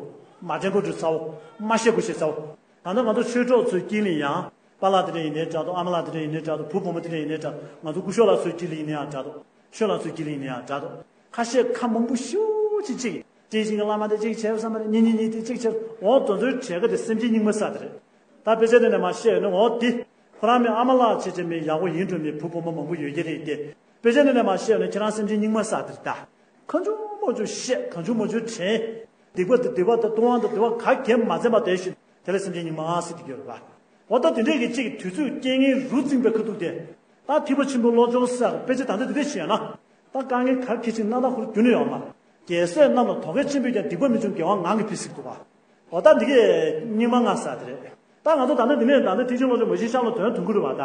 མ་དྲན་དགོས་དྲན་ཚ་བོ། མ་བཤད་དགོས་བཤད་ཚ་བོ། ད་ལྟ་ང་ཚོ་ཆོས་གྲོགས་ཚོའི་དཀྱིལ་ནས་ཡང་། པཱ་ལགས་དེ་འདྲ་ཡིན་ནའི་འདྲ་འདུག། ཨ་མ་ལགས་དེ་འདྲ་ཡིན་ནའི་འདྲ་འདུག། བུ་བུ་མོ་དེ་འདྲ་ཡིན་ནའི་འདྲ་འདུག། ང་ཚོ་སྐུ་ཞབས་ལགས་ཚོའི་དཀྱིལ་ནས་ཡིན་ནའི་འདྲ་འདུག། ཆོས་ལགས་ཚོའི་དཀྱིལ་ནས་ཡིན་ནའི་འདྲ་འདུག། ཁ་ཤས་ཁ་མང་པོ་ཞེ་པོ་ཅིག་ཅིག་གཅིག་གཅིག་གི་བླ་མ་དེ་གཅིག་བྱས་བསམ་པ་རེད། གཉིས་གཉིས་གཉིས་དེ་གཅིག་བྱས། འོ་དེ་ཚོའི་གྲས་ཀ་དེ་སེམས་ཅན་རྙིང་མ་ཟེར་དེ་རེད། ད་དཔེ་ཆ་དེ་ནས་མར་བཤད་ཡོང་ན། འོ་དེ་ཁོ་རང་མི་ཨ་མ་ལགས་བྱས་བྱས་མི་ཡག་པོ་ཡིན་འགྲོ་མི་བུ་བུ་མོ་མང་པོ་ཡོད་ཀྱི་རེད་དེ། དཔེ་ཆ་དེ་ནས་མར་བཤད་ཡོང་ན་ཁྱེད་རང་སེམས་ཅན་རྙིང་མ་ཟེར་དེ་རེད་ད། གང་བྱུང་མང་བྱུང་བཤད། གང་བྱུང་མང་བྱུང་དྲན། སྡིག་པ་དང་སྡིག་པ་དང་ལྟུང་བ་དང་སྡིག་པ་ག་གེ་མ་འཛེམ་པ་དེ་ཞིག་དེ་ལ་སེམས་ཅན་རྙིང་མ་ཟེར་གྱི་ཡོད་རེད་པ། འོ་ད་དེ་འདྲས་ཀྱི་གཅིག་དུས་ཚོད་རྐྱེན་ངན་རུ་བརྩིངས་པའི་ཁ་ཐུག་དེ། ད་ཐེག་པ་ཆེན་པོའི་བློ་སྦྱོང་ཟེར་དཔེ་ཆ་ད་ལྟ་དེ་འདྲས་བྱས་ན། ད་དཀའ་ངལ་ག་གེ་ཅིག་སྣ་ཐག་ཁུར་རྒྱུ་ནི་ཡོད་མ་རེད། རྒྱལ་སྲས་རྣམས་ལ་དོ་གལ་ཆེན་པོས་ཀྱང་སྡིག་པ་མི་འབྱུང་དགེ་བ་ངང་གིས་འཕེལ་ཟེར་གྱི་འདུག་པ། འོ་ད་འདི་གས་རྙིང་མ་ལྔ་ཟེར་དེ་རེད། ད་ང་ཚོ་ད་ལྟ་འདི་ནས་ད་ལྟ་ཐེག་ཆེན་བློ་སྦྱོང་མ་བྱིན་ཤར་ལ་དོན་དུ་འགྱུར་བ་ད།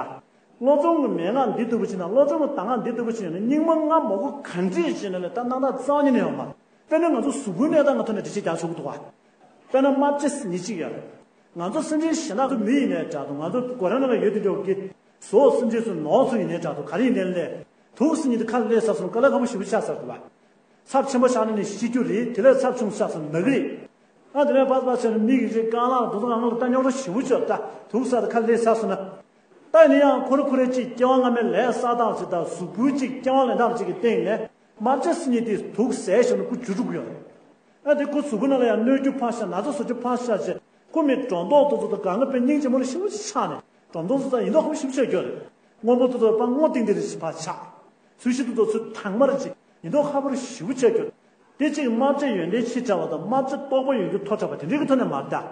བློ་སྦྱོང་གི་མན་ངག་འདི་ལྟ་བུ་བྱས་ན། བློ་སྦྱོང་གི་གདམས་ངག་འདི་ལྟ་བུ་བྱས་ན། རྙིང་མ་ལྔ་མ་གོ་ག་འདྲས་བྱས་ན་ལས་ད་རྣམ་དག་རྩ་བ་ཉིད་ནས་ཡོད་མ་རེད། དཔེར་ན་ང་ཚོ་གཟུགས་པོའི་གནས་སྟངས་ཀྱི་ཐོག་ནས་འགྲེལ་བཤད་རྒྱག་ཆོག་གི་འདུག་ག། དཔེར་ན་དམར་ལྕེ་ཟེར་མཁན་གཅིག་ཡོད་རེད། ང་ཚོ་སེམས་ཅན་གཞན་དག་ཚོ་མི་ཡིན་ནའི་འདྲ་འདུག། ང་ཚོ་གོ་ར་ནང་ལ་ཡོད་དེ་འདྲ་གི་བཟོ་སེམས་ཅན་ཚོ་ནོར་ཚོ་ཡིན་ནའི་འདྲ་འདུག། ག་རེ་ཡིན་ནའི་ལས། དུག་ཟེར་མཁན་དེ་ཁ་ལས་ཚར་སོང་ན་དཀའ་ལས་ཁག་པོ་ཞེ་པོ་ཆགས་ཚར་འདུག་པ། ཚབས་ཆེན་པོ་ཆགས་ན་ནི་ཤི་རྒྱུ་རེད། དེ་ལས་ཚབས་ཆུང་ཆགས་སོང་ན་ན་གི་རེད། ཨ་དེ་ནས་ཕར་ཕར་བྱས་ན་མིག་གི་རིགས་རྐང་ལག་དེ་ཚོ་གང་ག་ལ་ད་རྙོག་དྲ་ཞེ་པོ་ཆགས། ད་དུག་ཟ་དེ་ཁ་ལས་ཚར་སོང་ན། ད་ཡིན་ན་ཡང་ཁོ་རེ་ཁོ་རེ་གཅིག་སྐྱེ་བ་སྔ་མའི་ལས་བསགས་སྟངས་ཅིག་དང་། གཟུགས་པོའི་གཅིག་སྐྱེ་བ་ལེན་སྟངས་ཅིག་གི་སྟེང་ནས་དམར་ལྕེ་ཟེར་མཁན་དེ་དུག་ཟས་བྱས་ན་ཁོ་འཇུ་འགྲོ་གི་ཡོད་རེད། ཨ་དེ་ཁོ་གཟུགས་པོ་ནང་ལ་ཡང་གནོད་རྒྱུ་ཕར་བཞག། ན་ཚ་བཟོ་རྒྱུ་ཕར་བཞག་བྱས། ཁོ་མི་སྒྲོ་འདོགས་དེ་ཚོ་དང་གང་ག་དཔེ་སྙིང་རྗེ་མོ་ལ་ཞེ་པོ་ཅིག་ཆགས་ནས། སྒྲོ་འདོགས་དེ་ཚོ་ཡིན་མདོག་ཁ་པོ་ཞེ་པོ་ཆགས་ཀྱི་ཡོད་རེད། སྔོན་པོ་དེ་ཚོ་ཕར་སྔོ་ཏིང་ཏིང་རེ་ཞིག་ཕར་ཆགས། ཚོས་གཞི་དེ་ཚོ་ཚོས་དྭངས་མ་རེ་ཅིག་ཡིན་མདོག་ཁ་པོ་ཞེ་པོ་ཆགས་ཀྱི་ཡོད། དེ་གཅིག་དམར་ལྕེ་ཡོན་ཏན་ཆེ་དྲགས་པ་དང་། དམར་ལྕེ་རྟོགས་པ་ཡོད་རྒྱུ་མཐོ་དྲགས་པ་དེ་འདྲའི་གི་ཐོག་ནས་མ་རེད་ད།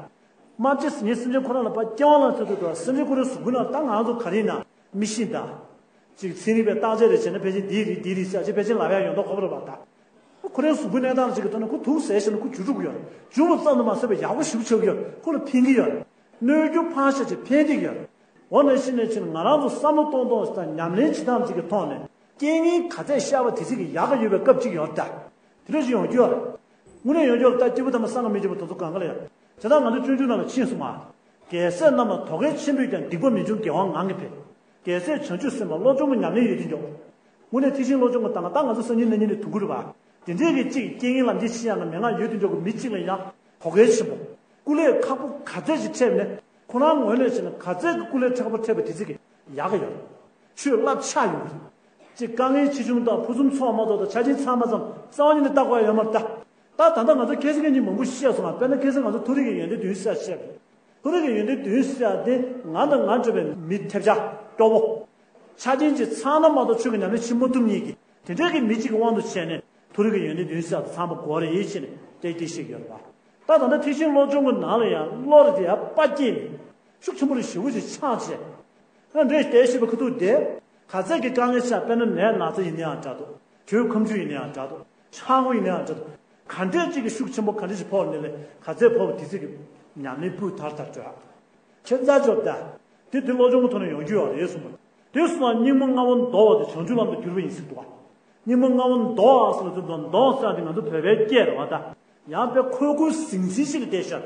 དམར་ལྕེ་ཟེར་མཁན་སེམས་ཅན་ཁོ་རང་ལ་ཕར་སྐྱེ་བ་ལ་ཚོད་ཚོད་དང་། སེམས་ཅན་ཁོ་རའི་གཟུགས་པོ་ནང་ད་ང་ཚོ་ག་རེ་ཡིན་ན་མིག་ཤེས་དང་། ཅིག་ཚན་རིག་པས་བརྟག་དཔྱད་རེ་བྱས་ན་ཕལ་ཆེར་འདི་རེད་འདི་རེད་ཟེར་ཅིག་ཕལ་ཆེར་ལབ་ཡག་ཡོད་མདོག་ཁ་པོ་རེད་པ་ད། ཁོ་རའི་གཟུགས་པོའི་གནས་སྟངས་ཅིག་གི་ཐོག་ནས་ཁོ་དུག་ཟས་བྱས་ན་ཁོ་འཇུ་འགྲོ་གི་ཡོད་རེད། འཇུ་བ་ཙམ་དུ་མ་ཟད་པར་ཡག་པོ་ཞེ་པོ་ཆགས་ཀྱི་ཡོད་རེད། ཁོ་ལ་ཕན་གྱི་ཡོད་རེད། གནོད་རྒྱུ་ཕར་བཞག་བྱས་ཕན་བདེ་གི་ཡོད་རེད། འོ་ན་ཕྱིན་ནས་ཕྱིན་ང་རང་ཚོ་བསམ་བློ་གཏོང་སྟངས་ཤིག་དང་ཉམས་ལེན་བྱེད་སྟངས་ཅིག་གི་ཐོག་ནས་རྐྱེན་ངན་ག་ཚད་ཤར་བ་དེ་ཚོ་གི་ཡག་ག་ཡོད་པའི་སྐབས་ཅིག་ཡོད་རེད་ད། དེ་འདྲ་ཞིག་ཡོང་རྒྱུ་ཡོད་རེད། དངོས་གནས་ཡོང་རྒྱུ་ལ་ད་སྐྱེས་བུ་དམ་པ་སངས་རྒྱས་མི་བྱེད་པ་དེ་ཚོ་གང་ག་ལ་ཡང་། དེ་དག་ང་ཚོ་སྤྱོད་འཇུག་ནང་ལ་ཕྱིན་སོང་ང་། རྒྱལ་སྲས་རྣམས་ལ་དོ་གལ་ཆེན་པོས་ཀྱང་སྡིག་པ་མི་འབྱུང་རྒྱལ་བ་ངང་གིས་ཕེབས། རྒྱལ་སྲས་བྱང་ཆུབ་སེམས་དཔའ་བློ་སྦྱོང་གི་ཉམས་ལེན་ཡོད་དུས་འཇོག་དངོས་གནས་ཐེག་ཆེན་བློ་སྦྱོང་གི་སྟངས་ད་ང་ཚོ་སང་ཉིན་གནངས་ཉིན་ནས་དུང་གུ་རེད་པ། དེ་འདྲས་ཀྱི་གཅིག་རྐྱེན་ངན་ལམ་འཁྱེར་ཕྱིན་ཡག་གི་མན་ངག་ཡོད་དུས་འཇོག་གི་མི་གཅིག་ལ་ཡང་དོ་གལ་ཆེན་པོ། སྐུ་ལས་ཁག་པོ་ག་ཚད་ཅིག་འཕྲད་ནས་ཁོ་རང་ངོས་ནས་བྱས་ན་ག་ཚད་ཀྱི་སྐུ་ལས་ཁག་པོ་འཕྲད་པ་དེ་ཚད་ཀྱི་ཡག་གི་ཡོད། ཆོས་བསླབ་ཆགས་ཡོང་གི་རེད། ཅིག་དཀའ་ངལ་ཆེ་ཆུང་དང་ཕུན་སུམ་ཚོགས་མ་ཚོགས་དང་ཆ་རྐྱེན་ཚང་མ་ཚང་རྩ་བ་ཉིད་ནས་བལྟ་དགོས་ཡ་ཡོད་མ་རེད་ད། ད་ད་ལྟ་ང་ཚོ་ཁ་སང་ཁ་ཉིན་མང་པོ་བཤད་སོང་ང་། དཔེར་ན་ཁ་སང་ང་ཚོ་མཐོ་རིས་ཀྱི་ཡོན་ཏན་བདུན་བཤད་བཤད་པ་རེད། མཐོ་རིས་ཀྱི་ཡོན་ཏན་བདུན་ཟེར་ཡ་དེ་ང་དང་ང་འདྲ་བའི་མི་ཐེབས་ཆག་སྐྱོ་བོ། ཆ་རྐྱེན་ཅིག་ཚང་ན་མ་གཏོགས་ཆོས་ཀྱི་ཉམས་ལེན་བྱེད་མ་ཐུབ་མཁན་གྱི་དེ་འདྲའི་གི་མི་གཅིག་གི་དབང་དུ་བྱས་ནས་མཐོ་རིས་ཀྱི་ཡོན་ཏན་བདུན་ཟེར་ཡ་དེ་ཚང་མ་དགོས་རེད་ཡིན་ཞེས་ནས་བལྟས་བལྟས་བཤད་ཀྱི་ཡོད་རེད་པ། ད་ད་ལྟ་ཐེག་ཆེན་བློ་སྦྱོང་གི་ནང་ལ་ཡང་བློ་རེ་དེ་ཡང་དཔའ་སྐྱེད་ནས་ཤུགས་ཆེན་པོ་རེ་ཞེ་པོ་ཅིག་ཆགས་བྱས། ཨ་འདྲས་བལྟས་ཤེས་པ་ཁུ་ཐུག་དེ། ག་ཚད་ཀྱི་དཀའ་ངལ་ཆགས་དཔེར་ན་ནད་ན་ཚ་ཡིན་ན་ཡང་འདྲ་འདུག་དྲོད་ཁམ་ཆུ་ཡིན་ན་ཡང་འདྲ་འདུག་ཆང་ངུ་ཡིན་ན་ཡང་འདྲ་འདུག་ག་འདྲས་ཅིག་གི་ཤུགས་ཆེན་པོ་ག་འདྲས་ཅིག་ཕོག་ནས་ལས་ག་ཚད་ཕོག་པ་དེ་ཚད་ཀྱི་ཉམས་ལེན་སྤུས་དག་དར་འགྲོ་ཡག་ཁྱེད་རྩ་འཇོག་ད། དེ་དེ་བློ་སྦྱོང་གི་ཐོག་ནས་ཡོང་རྒྱུ་ཡོད་རེད་གསུངས་པ། དེ་སོང་ཙང་སྙིགས་མ་ལྔ་པོ་འདོར་བ་དེ་བྱང་ཆུབ་ལམ་དུ་བསྒྱུར་བ་ཡིན་ཟེར་འདུག་བ། སྙིགས་མ་ལྔ་པོ་འདོར་བ་ཟེར་ལ་དེ་འདོར་འདོར་ཟེར་དེ་ང་ཚོ་བོད་པའི་སྐད་རེད་བ་ད། ཡང་དཔེ་ཁོལ་ཁོལ་ཟིང་ཟིང་ཞིག་ལ་བསྡད་ཤག་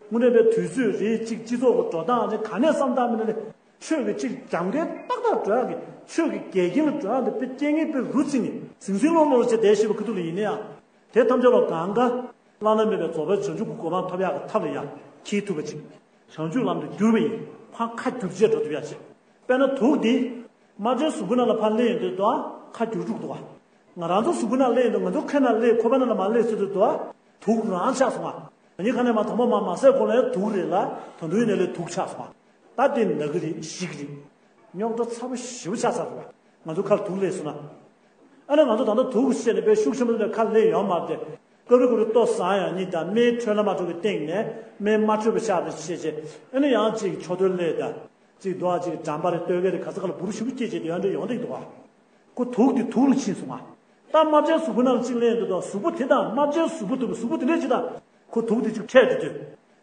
དངོས་གནས་དཔེ་དུས་ཚོད་རེད་ཅིག་སྤྱི་ཚོགས་ཀྱི་འགྲོ་སྟངས་རེད་ག་ནས་བསམ་སྟངས་མིན་ན་རེད། ཆོས་ཀྱི་ཅིག་རྒྱབ་འགལ་ཏག་ཏག་འགྲོ་ཡག་གི་ཆོས་ཀྱི་འགལ་རྐྱེན་ལ་འགྲོ་ཡག་འདི་དཔེ་རྐྱེན་ངན་དཔེ་རུ་བརྩིས་ནས་ཟིང་ཟིང་སློང་སློང་བྱས་བསྡད་ཤེས་པ་ཁུ་ཐུག་ལ་ཡིན་ན་ཡང་། དེ་ཐམས་ཅད་ལ་གང་ག་བླ་ན་མེད་པའི་རྫོགས་པའི་བྱང་ཆུབ་ཀྱི་གོ་འཕང་ཐོབ་ཡག་གི་ཐབས་ལ་ཡང་འཁྱེར་ཐུབ་པ་ཅིག་བྱང་ཆུབ་ལམ་དུ་བསྒྱུར་བ་ཡིན། ཕར་ཁ་བསྒྱུར་བྱས་འགྲོ་ཐུབ་ཡག་ཅིག་དཔེར་ན་དུག་འདི། རྨ་བྱའི་གཟུགས་པོ་ནང་ལ་ཕར་སླེབས་ཡོང་དུས་དུ་ཁ་བསྒྱུར་འགྲོ་གི་འདུག་ག་ང་རང་ཚོ་གཟུགས་པོ་ནང་སླེབས་ཡོང་དུས་ང་ཚོ་ཁ་ནང་སླེབས་ཁོག་པ་ནང་ལ་མར་སླེབས་ཚུལ་དུ་དུག་རང་ཆགས་སོང་ང་། ཉིན་ཁ་ནས་མ་དང་པོ་མ་མ་ཟས་གོང་ལ་དུག་རེད་ལ་ད་དུང་ཡིན་ནའི་ལས་དུག་ཆགས་སོང་ང་། ད་དེ་ན་གི་རེད་ཤི་གི་རེད། རྙོག་དྲ་ཚ་པོ་ཞེ་པོ་ཆགས་ཚར་སོང་ང་། ང་ཚོ་ཁར་དུག་སླེབས་སོང་ན། ཨ་ནི་ང་ཚོ་ད་ལྟ་དུག་བཤད་ནས་དཔེ་ཤུགས་ཆེན་པོ་ནས་ཁ་སླེབས་ཡོང་མ་རེད། སྐབས་རེ་ཁོ་རེ་ལྟོ་བཟང་ཡང་གཉིད་དང་སྨན་འཕྲོད་ན་མ་འཕྲོད་ཀྱི་སྟེང་ནས་སྨན་མ་འཕྲོད་པ་ཆགས་པ་བྱས་བྱས་ཨ་ནི་ཡང་ཅིག་མཆོད་རྟེན་སླེབས་དང་། ཅིག་རྡོ་ཨ་ཅིག་འགྲམ་པ་རེ་ལྟོས་གས་རེ་ག་ས་ག་ལ་འབུར་ཞིབ་སྐྱེས་བྱས་དེ་ཡང་འདྲ་ཡོང་བསྡད་འདུག་ག་ཁོ་དུག་དེ་དུག་ལ་ཕྱིན་སོང་ང་། ད་རྨ་བྱའི་གཟུགས་པོ་ནང་ལ་ཅིག་སླེབས་འདུག་དང་གཟུགས་པོ་དེ་དང་རྨ་བྱའི་གཟུགས་པོ་དུག་གཟུགས་པོ་དེ་འདྲས་ཅིག་དང་ཁོ་དུག་དེ་ཅིག་འཕྲད་དུ་དུས།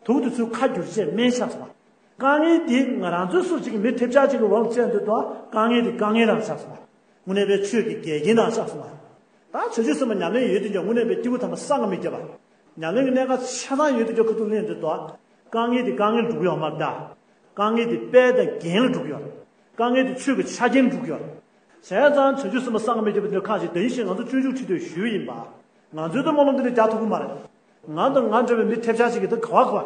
དུག་དེ་ཚོའི་ཁ་བསྒྱུར་བྱས་སྨན་ཆགས་སོང་ང་། དཀའ་ངལ་དེ་ང་རང་ཚོའི་སུ་ཅིག་མི་ཐེབས་ཆག་ཅིག་གི་འོག་ལ་ཕྱིན་འདུག་དང་དཀའ་ངལ་དེ་དཀའ་ངལ་རང་ཆགས་སོང་ང་། དངོས་གནས་པའི་ཆོས་ཀྱི་འགལ་རྐྱེན་རང་ཆགས་སོང་ང་། ད་བྱང་ཆུབ་སེམས་དཔའ་ཉམས་ལེན་ཡོད་དུས་ཀྱང་དངོས་གནས་པའི་སྐྱེས་བུ་དམ་པ་སངས་རྒྱས་མི་རྒྱས་པ། ཉམས་ལེན་གྱི་གནད་འགག་ཆ་ཚང་ཡོད་དུས་ཀྱང་ཁོ་ཐུག་ལེན་དུ་དོ། དཀའ་ངལ་དེ་དཀའ་ངལ་འགྲུབ་ཡོད་མ་རེད་ད། དཀའ་ངལ་དེ་དཔལ་དང་རྒྱན་ལ་འགྲུབ་ཡོད། དཀའ་ངལ་དེ་ཆོས་ཀྱི་ཆ་རྐྱེན་འགྲུབ་ཡོད། བྱས་ཙང་བྱང་ཆུབ་སེམས་དཔའ་སངས་རྒྱས་མི་རྒྱས་པ་འདི་ཁག་ཅིག་དེ་ཡིན་ཞེས་ང་ཚོ་སྤྱོད་འཇུག་ཁྲིད་དུ་ཞུས་ཡིན་པ། ང་ཚོའི་ད་སྨོན་ལམ་འདི་ནི་རྒྱག་ཐུབ་ཀྱི་མ་རེད། ང་དང་ང་འདྲ་བའི་མི་ཐེབས་ཆག་ཅིག་གིས་ད་ག་བ་ག་བ།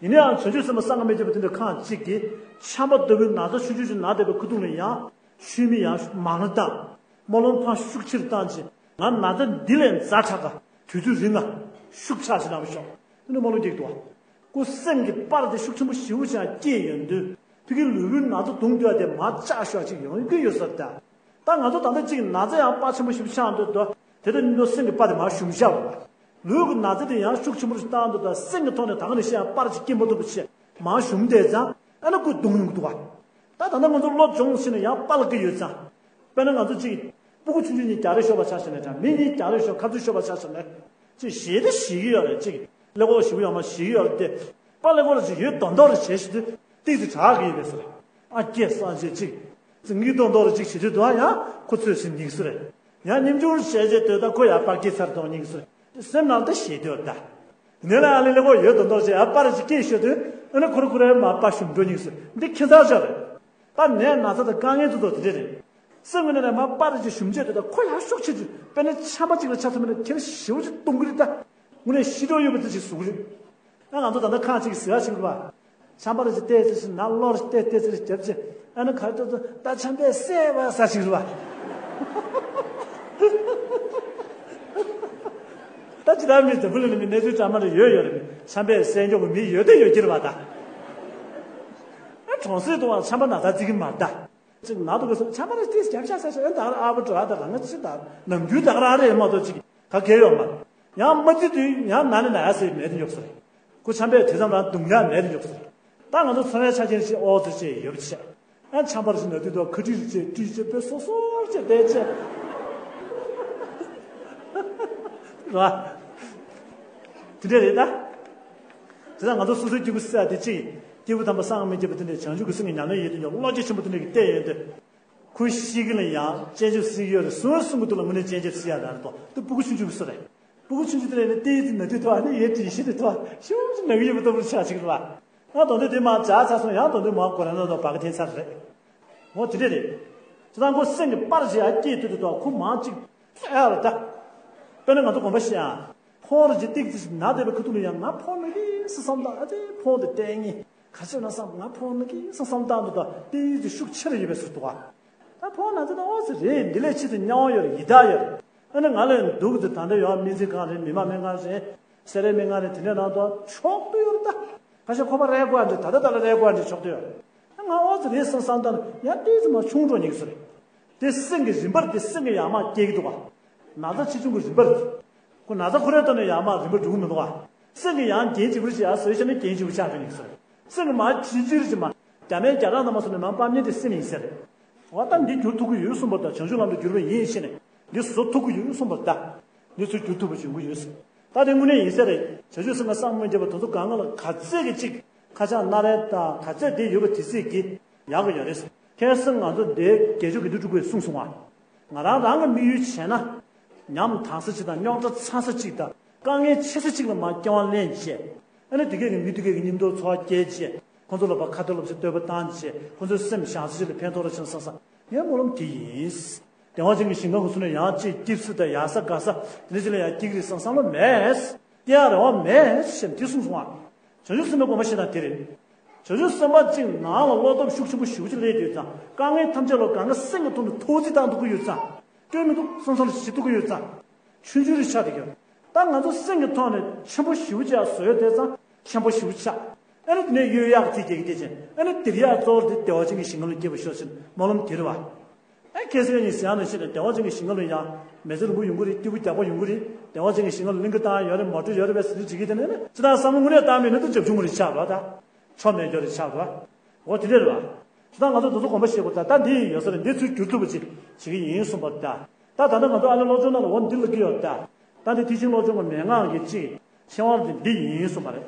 ཡིན་ན་ཡང་བྱང་ཆུབ་སེམས་དཔའ་སངས་རྒྱས་མི་རྒྱས་པ་འདི་འདྲ་ཁག་ཅིག་གིས་ཆམ་པ་ལྟ་བུའི་ན་ཚ་ཆུང་ཆུང་ཅིག་ན་བསྡད་པའི་ཁུ་ཐུག་ལ་ཡང་། ཆུ་མིག་ཡང་མང་རུ་བཏང་། སྨོན་ལམ་འཕང་ཤུགས་ཆེ་རུ་བཏང་རྗེས་ང་ན་ཚ་འདི་ལས་ཛ་དྲག་ག་དུས་ཚོད་རིང་ང་ཤུགས་ཆག་ཅིག་གནང་བ་ཤོག་དེ་ནི་སྨོན་ལམ་རྒྱག་འདུག་བ། ཁོ་སེམས་ཀྱི་པར་དེ་ཤུགས་ཆེན་པོ་ཞེ་པོ་ཅིག་སྐྱེས་ཡོང་དུས་ཕ་གི་ལུས་པོའི་ན་ཚ་གདོང་བསྡུས་པ་དེ་མར་བཅག་ཤོག་ཅིག་ཡོང་གི་ཡོད་ས་རེད་ད། ད་ང་ཚོ་ད་ལྟ་གཅིག་ན་ཚ་ཡང་པར་ཆེན་པོ་ཞེ་པོ་ཆགས་འདུག་ད། དེ་ལྟར་སྙིང་པོ་སེམས་ཀྱི་པར་དེ་མར་ཞུམ་བཞག་པ། ལུས་ཀྱི་ན་ཚ་དེ་ཡང་ཤུགས་ཆེན་པོ་ཞིག་བཏང་འདུག་ད་སེམས་ཀྱི་ཐོག་ནས་ད་ག་ནས་བཤད་ཡང་པར་ཅིག་སྐྱེ་མ་ཐུབ་པ་བྱས་མར་ཞུམ་བསྡད་ཙང་ཨ་ནི་ཁོ་གདོང་ཡོང་གི་འདུག་བ། ད་ད་ལྟ་ང་ཚོ་སློབ་སྦྱོང་བྱས་ནས་ཡང་པར་བླུག་གི་ཡོད་ཙང་། དཔེར་ན་ང་ཚོ་གཅིག་སྤུ་གུ་ཆུང་ཆུང་གཉིས་རྒྱག་རེས་ཤོར་བ་ཆ་བཞག་ནས་དང་མི་གཉིས་རྒྱག་རེས་ཤོར་ཁ་རྩོད་ཤོར་བ་ཆ་བཞག་ནས། གཅིག་ཞེད་དེ་ཞེད་ཀྱི་ཡོད་རེད་གཅིག་ཀླད་ཀོར་ཞེ་པོ་ཡོད་མ་ཞེད་ཀྱི་ཡོད་རེད་དེ། པར་ཀླད་ཀོར་ལ་ཅིག་ཡོད་མདོག་མདོག་རེ་བྱས་ཞེ་དུས་ཏིག་ཙི་དྲག་གི་ཡོད་པས་ཟེར། ཨ་ཀྱེ་སངས་རྒྱས་གཅིག་ཙི་ངི་མདོག་མདོག་རེ་གཅིག་བྱེད་དུས་དུ་ཨ་ཡང་ཁོ་ཚོས་ཞིག་ཉིག་སུ་རེད། ཡང་ཉིན་ཆུང་རེ་བྱས་རྗེས་དུས་ད་ཁོ་ཡང་པར་སྐྱེས་ཚར་དང་ཉིག་སུ་རེད། སེམས་ནང་དུ་ཞེད་དུ་ཡོད་ད། ནས་ལ་ཨ་ལེ་ལེ་གོ་ཡོད་དོ་མདོག་ཅེས་ཨ་པར་ཅིག་སྐད་ཤོད་དུས་ཨ་ནི་ཁོ་ར་ཁོ་རའི་མ་པ་ཞུམ་འགྲོ་ཉིག་སུ་འདི་ཁྱད་མཚར་ཅག་རེད། པར་ནས་ན་ཚ་དང་དཀའ་ངལ་དུ་དོ་དེ་འདྲ་རེད། སེམས་ངོས་ནས་མ་པར་ཅིག་ཞུམ་བྱས་དུས་ད་ཁོ་ཡང་ཤུགས་ཆེ་ཅིག་དཔེར་ན་ཆམ་པ་ཅིག་ལ་ཆ་ཚང་མ་ནས་ཁྱེར་ཞེ་པོ་ཅིག་གཏོང་གི་རེད་ད། དངོས་གནས་ཤི་འགྲོ་ཡོད་པ་དེ་ཅིག་བཟོ་གི་རེད། ཨ་ང་ཚོ་ད་ལྟ་ཁག་ཅིག་ཟེར་བ་ཞིག་རེད་པ། ཆམ་པ་རེ་ཅིག་བལྟས་ཚེ་ཞིག་ན་གློ་རེ་བལྟས་བལྟས་ཚེ་རེ་རྒྱབ་ཅིག་ཨ་ནི་གར་ཏོ་ཏོ་ད་ཆམ་པས་བསད་པ་ས་ཞིག་རེད་པ། ད་ཅི་ལྟར་མི་འཛམ་བུ་གླིང་ལ་མི་གནས་ཚུལ་འདྲ་མ་རེ་ཡོད་ཡོད་རེད། ཆམ་པས་བསད་མགྱོགས་པའི་མི་ཡོད་དེ་ཡོད་ཀྱི་རེད་པ་ད། ཨ་གྲོང་གསེབ་དུ་བ་ཆམ་པ་ན་ཚ་བརྩི་གི་མ་རེད་ད། ཅིག་ན་དུ་གི་སོ་ཆམ་པ་རེ་ཏིས་རྒྱབ་ཤ་ས་ཤ་ཨ་ད་ག་ར་ཨ་བུ་འགྲོ་ཨ་ད་རང་ང་ཅི་ད་ནམ་རྒྱུན་ད་ག་ར་རེད་མ་གཏོགས་ཅིག་ག་གེ་ཡོད་མ་རེད། ཡང་མ་བརྩི་དུས་ཡང་ན་ནི་ན་ཡ་ཟེར་མེད་དུ་ཡོད་ས་རེད། ཁོ་ཆམ་པས་དེ་ཙམ་རང་སྡུག་ཉག་མེད་དུ་ཡོད་ས་རེད། ད་ང་ཚོ་ཚོང་རའི་ཆ་རྐྱེན་ཞིག་ཨོ་ཙི་ཅེ་ཡོད་པ་ཆེ། ཨ་ཆམ་པར་ཞིག་ན་དུས་དོ་ཁ་ཁྲིག་ཅེ་ཏྲིག་ཅེ་པེ་སོ་སོར་ཅེ་བསྡད་ཅེ། ར། དེ་འདྲས་རེད་ད། དེ་ཙང་ང་ཚོ་སོ་སོའི་སྐྱེས་བུ་ཟེར་ཡ་དེ་གཅིག་སྐྱེས་བུ་དམ་པ་སངས་མི་རྒྱས་པ་དེ་འདྲས་བྱང་ཆུབ་ཀྱི་སེམས་ཀྱི་ཉམས་ལེན་ཡོད་དུས་ཀྱང་བློ་སྐྱེད་ཆེན་པོ་དེ་འདྲས་ཀྱི་བལྟས་ཡོད་དུས། ཁོའི་གཤིས་ཀ་ལ་ཡང་སྤྱན་ཆབ་སྲིད་ཀྱི་ཡོད་རེད་གསུང་བ་གསུང་གི་འདུག་ལ་དངོས་གནས་སྤྱན་ཆབ་སྲིད་ཡ་རང་རེད་དོ་དེ་སྤུ་གུ་ཆུང་ཆུང་གི་སུ་རེད། སྤུ་གུ་ཆུང་ཆུང་དེ་ལ་ནི་ཏིག་ཙི་ན་དུས་དུ་བ་ནི་ཡེ་དྲིན་ཤི་དུ་དུ་བ་ཤུམ་ཅིག་ན་གི་ཡོད་པ་ལྟ་བུ་ཆགས་ཅིག་རེད་བ། ང་དོན་དུ་དེ་མ་བྱ་ཚ་སོང་ཡང་དོན་དུ་མ་གོ་ར་ན་དོ་བ་གི་འཐེན་ཚར་རེད། འོ་དེ་འདྲ་རེད། ཅི་ད་ཁོ་སེམས་ཀྱི་པར་ཞིག་ཨ་སྐྱེས་དུས་དུ་དོ་ཁོ་མང་ཅིག་ཨ་ར་ད། དཔེར་ན་ང་ཚོ་དགོན་པ་ཞིག་ཨ། ཕོ་ར་ཅིག་ཏིག་ཙི་ཞིག་ན་བསྡད་པའི་ཁ་ཐུག་ལ་ཡང་ང་ཕོ་ན་གི་སི་བསམ་ད་ཨ་ཙི་ཕོ་དེ་ལྟས་ངན་ག་ཚོད་ན་བསམ་ང་ཕོ་ན་གི་སི་བསམ་ད་འདུག་ད་ཏིག་ཙི་ཤུགས་ཆེ་རུ་ཡོད་པའི་ཟུར་དུ་བ། ད་ཕོ་ན་ཚོད་ད་ཨོ་ཙི་རེད་འདི་ལས་ཆེད་དུ་དམྱལ་བ་ཡོད་རེད་ཡི་དྭགས་ཡོད་རེད། ཨ་ནི་ང་ལས་སྡུག་ཙི་ད་ལྟ་ཡོད་སྨན་རྩིས་ཁང་རེད་མི་དམངས་སྨན་ཁང་རེད། སེ་རའི་སྨན་ཁང་རེད་དེ་འདྲ་ནང་དུ་ཆོག་ཏུ་ཡོད་རེད་ད། ཁ་ཤས་ཁོ་པ་རེད་དགོས་འདྲ་ད་ལྟ་ད་ལ་རེད་དགོས་འདྲ་ཆོག་ཏུ་ཡོད། ང་ཨོ་ཙི་རེད་སང་སང་ད་ཡང་ཏིག་ཙི་མ་ཆུང་འགྲོ་ཉིག་སུ་རེད། དེ་སེམས་ཀྱི་རིམ་པར་དེ་སེམས་ཀྱི་ཡར་མར་སྐྱེ་གི་འདུག་བ། ན་ཚ་ཆེ་ཆུང་གི་རིམ་པར། ཁོ་ན་ཚ་ཁོ་རའི་ཐོག་ནས་ཡར་མར་རིམ་པར་འགྲོ་གི་མི་འདུག་བ། སེམས་ཀྱི་ཡང་རྒྱན་གཅིག་པུ་ཞིག་ཡར་བཟོས་བྱས་ན་རྒྱན་གཅིག་པུ་ཆགས་འགྲོ་ཉིག་སུ་རེད། སེམས་ཀྱི་མར་ཇི་ཇི་རེད་ཅིག་མ། རྒྱ་མའི་རྒྱ་གར་ནང་མ་སོང་ནས་མར་སྤར་མཉེ་དེ་སེམས་ཡིན་ཟེར་རེད། འོ་ད་འདི་འགྱུར་ཐུབ་ཀྱི་ཡོད་གསུངས་པ་དང་བྱང་ཆུབ་ལམ་དུ་གྱུར་པ་ཡིན་ཞེས་ནས་འདི་བཟོ་ཐུབ་ཀྱི་ཡོད་གསུངས་པ་དང་། འདི་ཚུར་འགྱུར་ཐུབ་པ་བྱུང་གི་ཡོད། ད་དེ་དངོས་གནས་ཡིན་ས་རེད། བྱང་ཆུབ་སེམས་དཔའ་སངས་རྒྱས་པ་དེ་ཚོ་གང་ག་ལ་ག་ཚད་ཀྱི་ཅིག་ཁ་ཆག་སྣ་རལ་དང་ག་ཚད་དེ་ཡོད་པ་དེ་ཚད་ཀྱིས་ཡག་གི་ཡོད་རེད། ཁྱེད་སེམས་ང་ཚོ་དེ་དགེ་ཆོས་ཀྱི་འདུ་སྒྲུབ་པས་གསུངས་སོང་བ། ང་རང་རང་གི་དམིགས་ཡུལ་བྱས་ན། ཉམ་ཐང་ས་ཅིག་དང་རྙོག་དྲ་ཚ་ས་ཅིག་དང་དཀའ་ངལ་ཆེ་ས་ཅིག་ལ་མར་སྐྱེ་བ་ལེན་བྱས། ཨ་ནི་དེ་གས་ཀྱི་མི་དེ་གས་ཀྱི་མཉམ་དུ་འཚོ་བ་སྐྱེལ་བྱས། ཁོང་ཚོ་ལ་ཕར་ཁ་ཏ་ལབ་ཚེ་བསྟོད་པ་བཏང་བྱས་ཁོང་ཚོའི་སེམས་བྱང་ས་ཅིག་ལ་ཕན་ཐོགས་ར་ཕྱིན་བསམ་བསམ་ངའི་སྨོན་ལམ་དེ་ཡིན། བདེ་བ་ཅན་གྱི་ཞིང་ཁམས་ཀྱི་ཚུལ་ནས་ཡང་ཅིག་སྐྱིད་སུ་དང་ཡག་ས་དགའ་ས་དེ་འདྲ་ཅིག་ལ་ཡང་སྐྱེ་གི་རེད་བསམ་བསམ་བློ་མེད། སྐྱེ་ཡག་རེ་བ་མེད་ཞེས་དེ་གསུངས་སོང་བ། བྱང་ཆུབ་སེམས་དཔའི་དགོངས་པ་བཞེས་ན་དེ་རེད། བྱང་ཆུབ་སེམས་དཔའ་གཅིག་ནང་ལ་བློ་སྟོབས་ཤུགས་ཆེན་པོ་ཞེ་པོ་ཅིག་སླེབས་ཡོད་ཙང་དཀའ་ངལ་ཐམས་ཅད་ལ་གང་ག་སེམས་ཀྱི་ཐོག་ནས་ཐོག་བརྩེགས་བཏང་ཐུབ་ཀྱི་ཡོད་ཙང་། སྐྱོན་མི་འདུག་བསམ་བསམ་ལ་ཞི་ཐུབ་ཀྱི་ཡོད་ཙང་། ཆུང་ཆུང་རེ་ཆགས་བསྡད་ཀྱི་ཡོད། ད་ང་ཚོ་སེམས་ཀྱི་ཐོག་ནས་ཆེན་པོ་ཞེ་པོ་ཅིག་བཟོ་ཡོད་དེ་ཙང་ཆེན་པོ་ཞེ་པོ་ཆགས། ཨ་ནི་དེ་ནས་གཡོ་ཡག་ཚིག་རྒྱག་གི་དེ་ཅན་ཨ་ནི་དེར་ཡག་གཙོ་བོ་དེ་བདེ་བ་ཅན་གྱི་ཞིང་ཁམས་ལ་སྐྱེ་བར་ཤོག་ཅིག་སྨོན་ལམ་དེ་རེད་བ། ཨ་ཁྱེད་ཚོས་ཉིན་ཟེར་ཡག་ནང་བཞིན་ནས་བདེ་བ་ཅན་གྱི་ཞིང་ཁམས་ལ་ཡང་མི་ཚེ་རིང་པོ་ཡོང་གི་རེད། སྐྱིད་པོ་རྒྱགས་པ་ཡོང་གི་རེད། བདེ་བ་ཅན་གྱི་ཞིང་ཁམས་ལ་གླིང་ག་བཏང་ཡོད་རེད། མོ་ཊ་ཡོད་རེད་པས་ཟེར་དུས་བྱེད་ཀྱི་དེ་ནས་ནི་ཅི་ལྟར་བསམ་བློ་དངོས་གནས་བཏང་མེད་ན་དུ་རྒྱབ་ཆུང་གི་རེད་ཆགས་རོགས་ད། ཆོ་མེད་རྒྱུ་རེད་ཆགས་རོགས། འོ་དེ་འདྲ་རེད་བ། ད་ང་ཚོ་དེ་ཚོ་གོམ་པ་བཞེས་དགོས་ད་ད་འདི་ཡོད་ས་རེད། འདི་ཚུར་བསྒྱུར་ཐུབ་པ་ཅིག་བྱེད་ཀྱི་ཡིན་གསུངས་པ་ད། ད་ད་ལྟ་ང་ཚོ་ཨ་ལེ་སློབ་སྦྱོང་ནང་ལ་འོ་འདི་ལ་གི་ཡོད་ད། ད་འདི་ཐེག་ཆེན་སློབ་སྦྱོང་གི་མན་ངག་གི་ཅིག་ཕྱེ་བ་འདི་འདི་ཡིན་གསུངས་པ་རེད།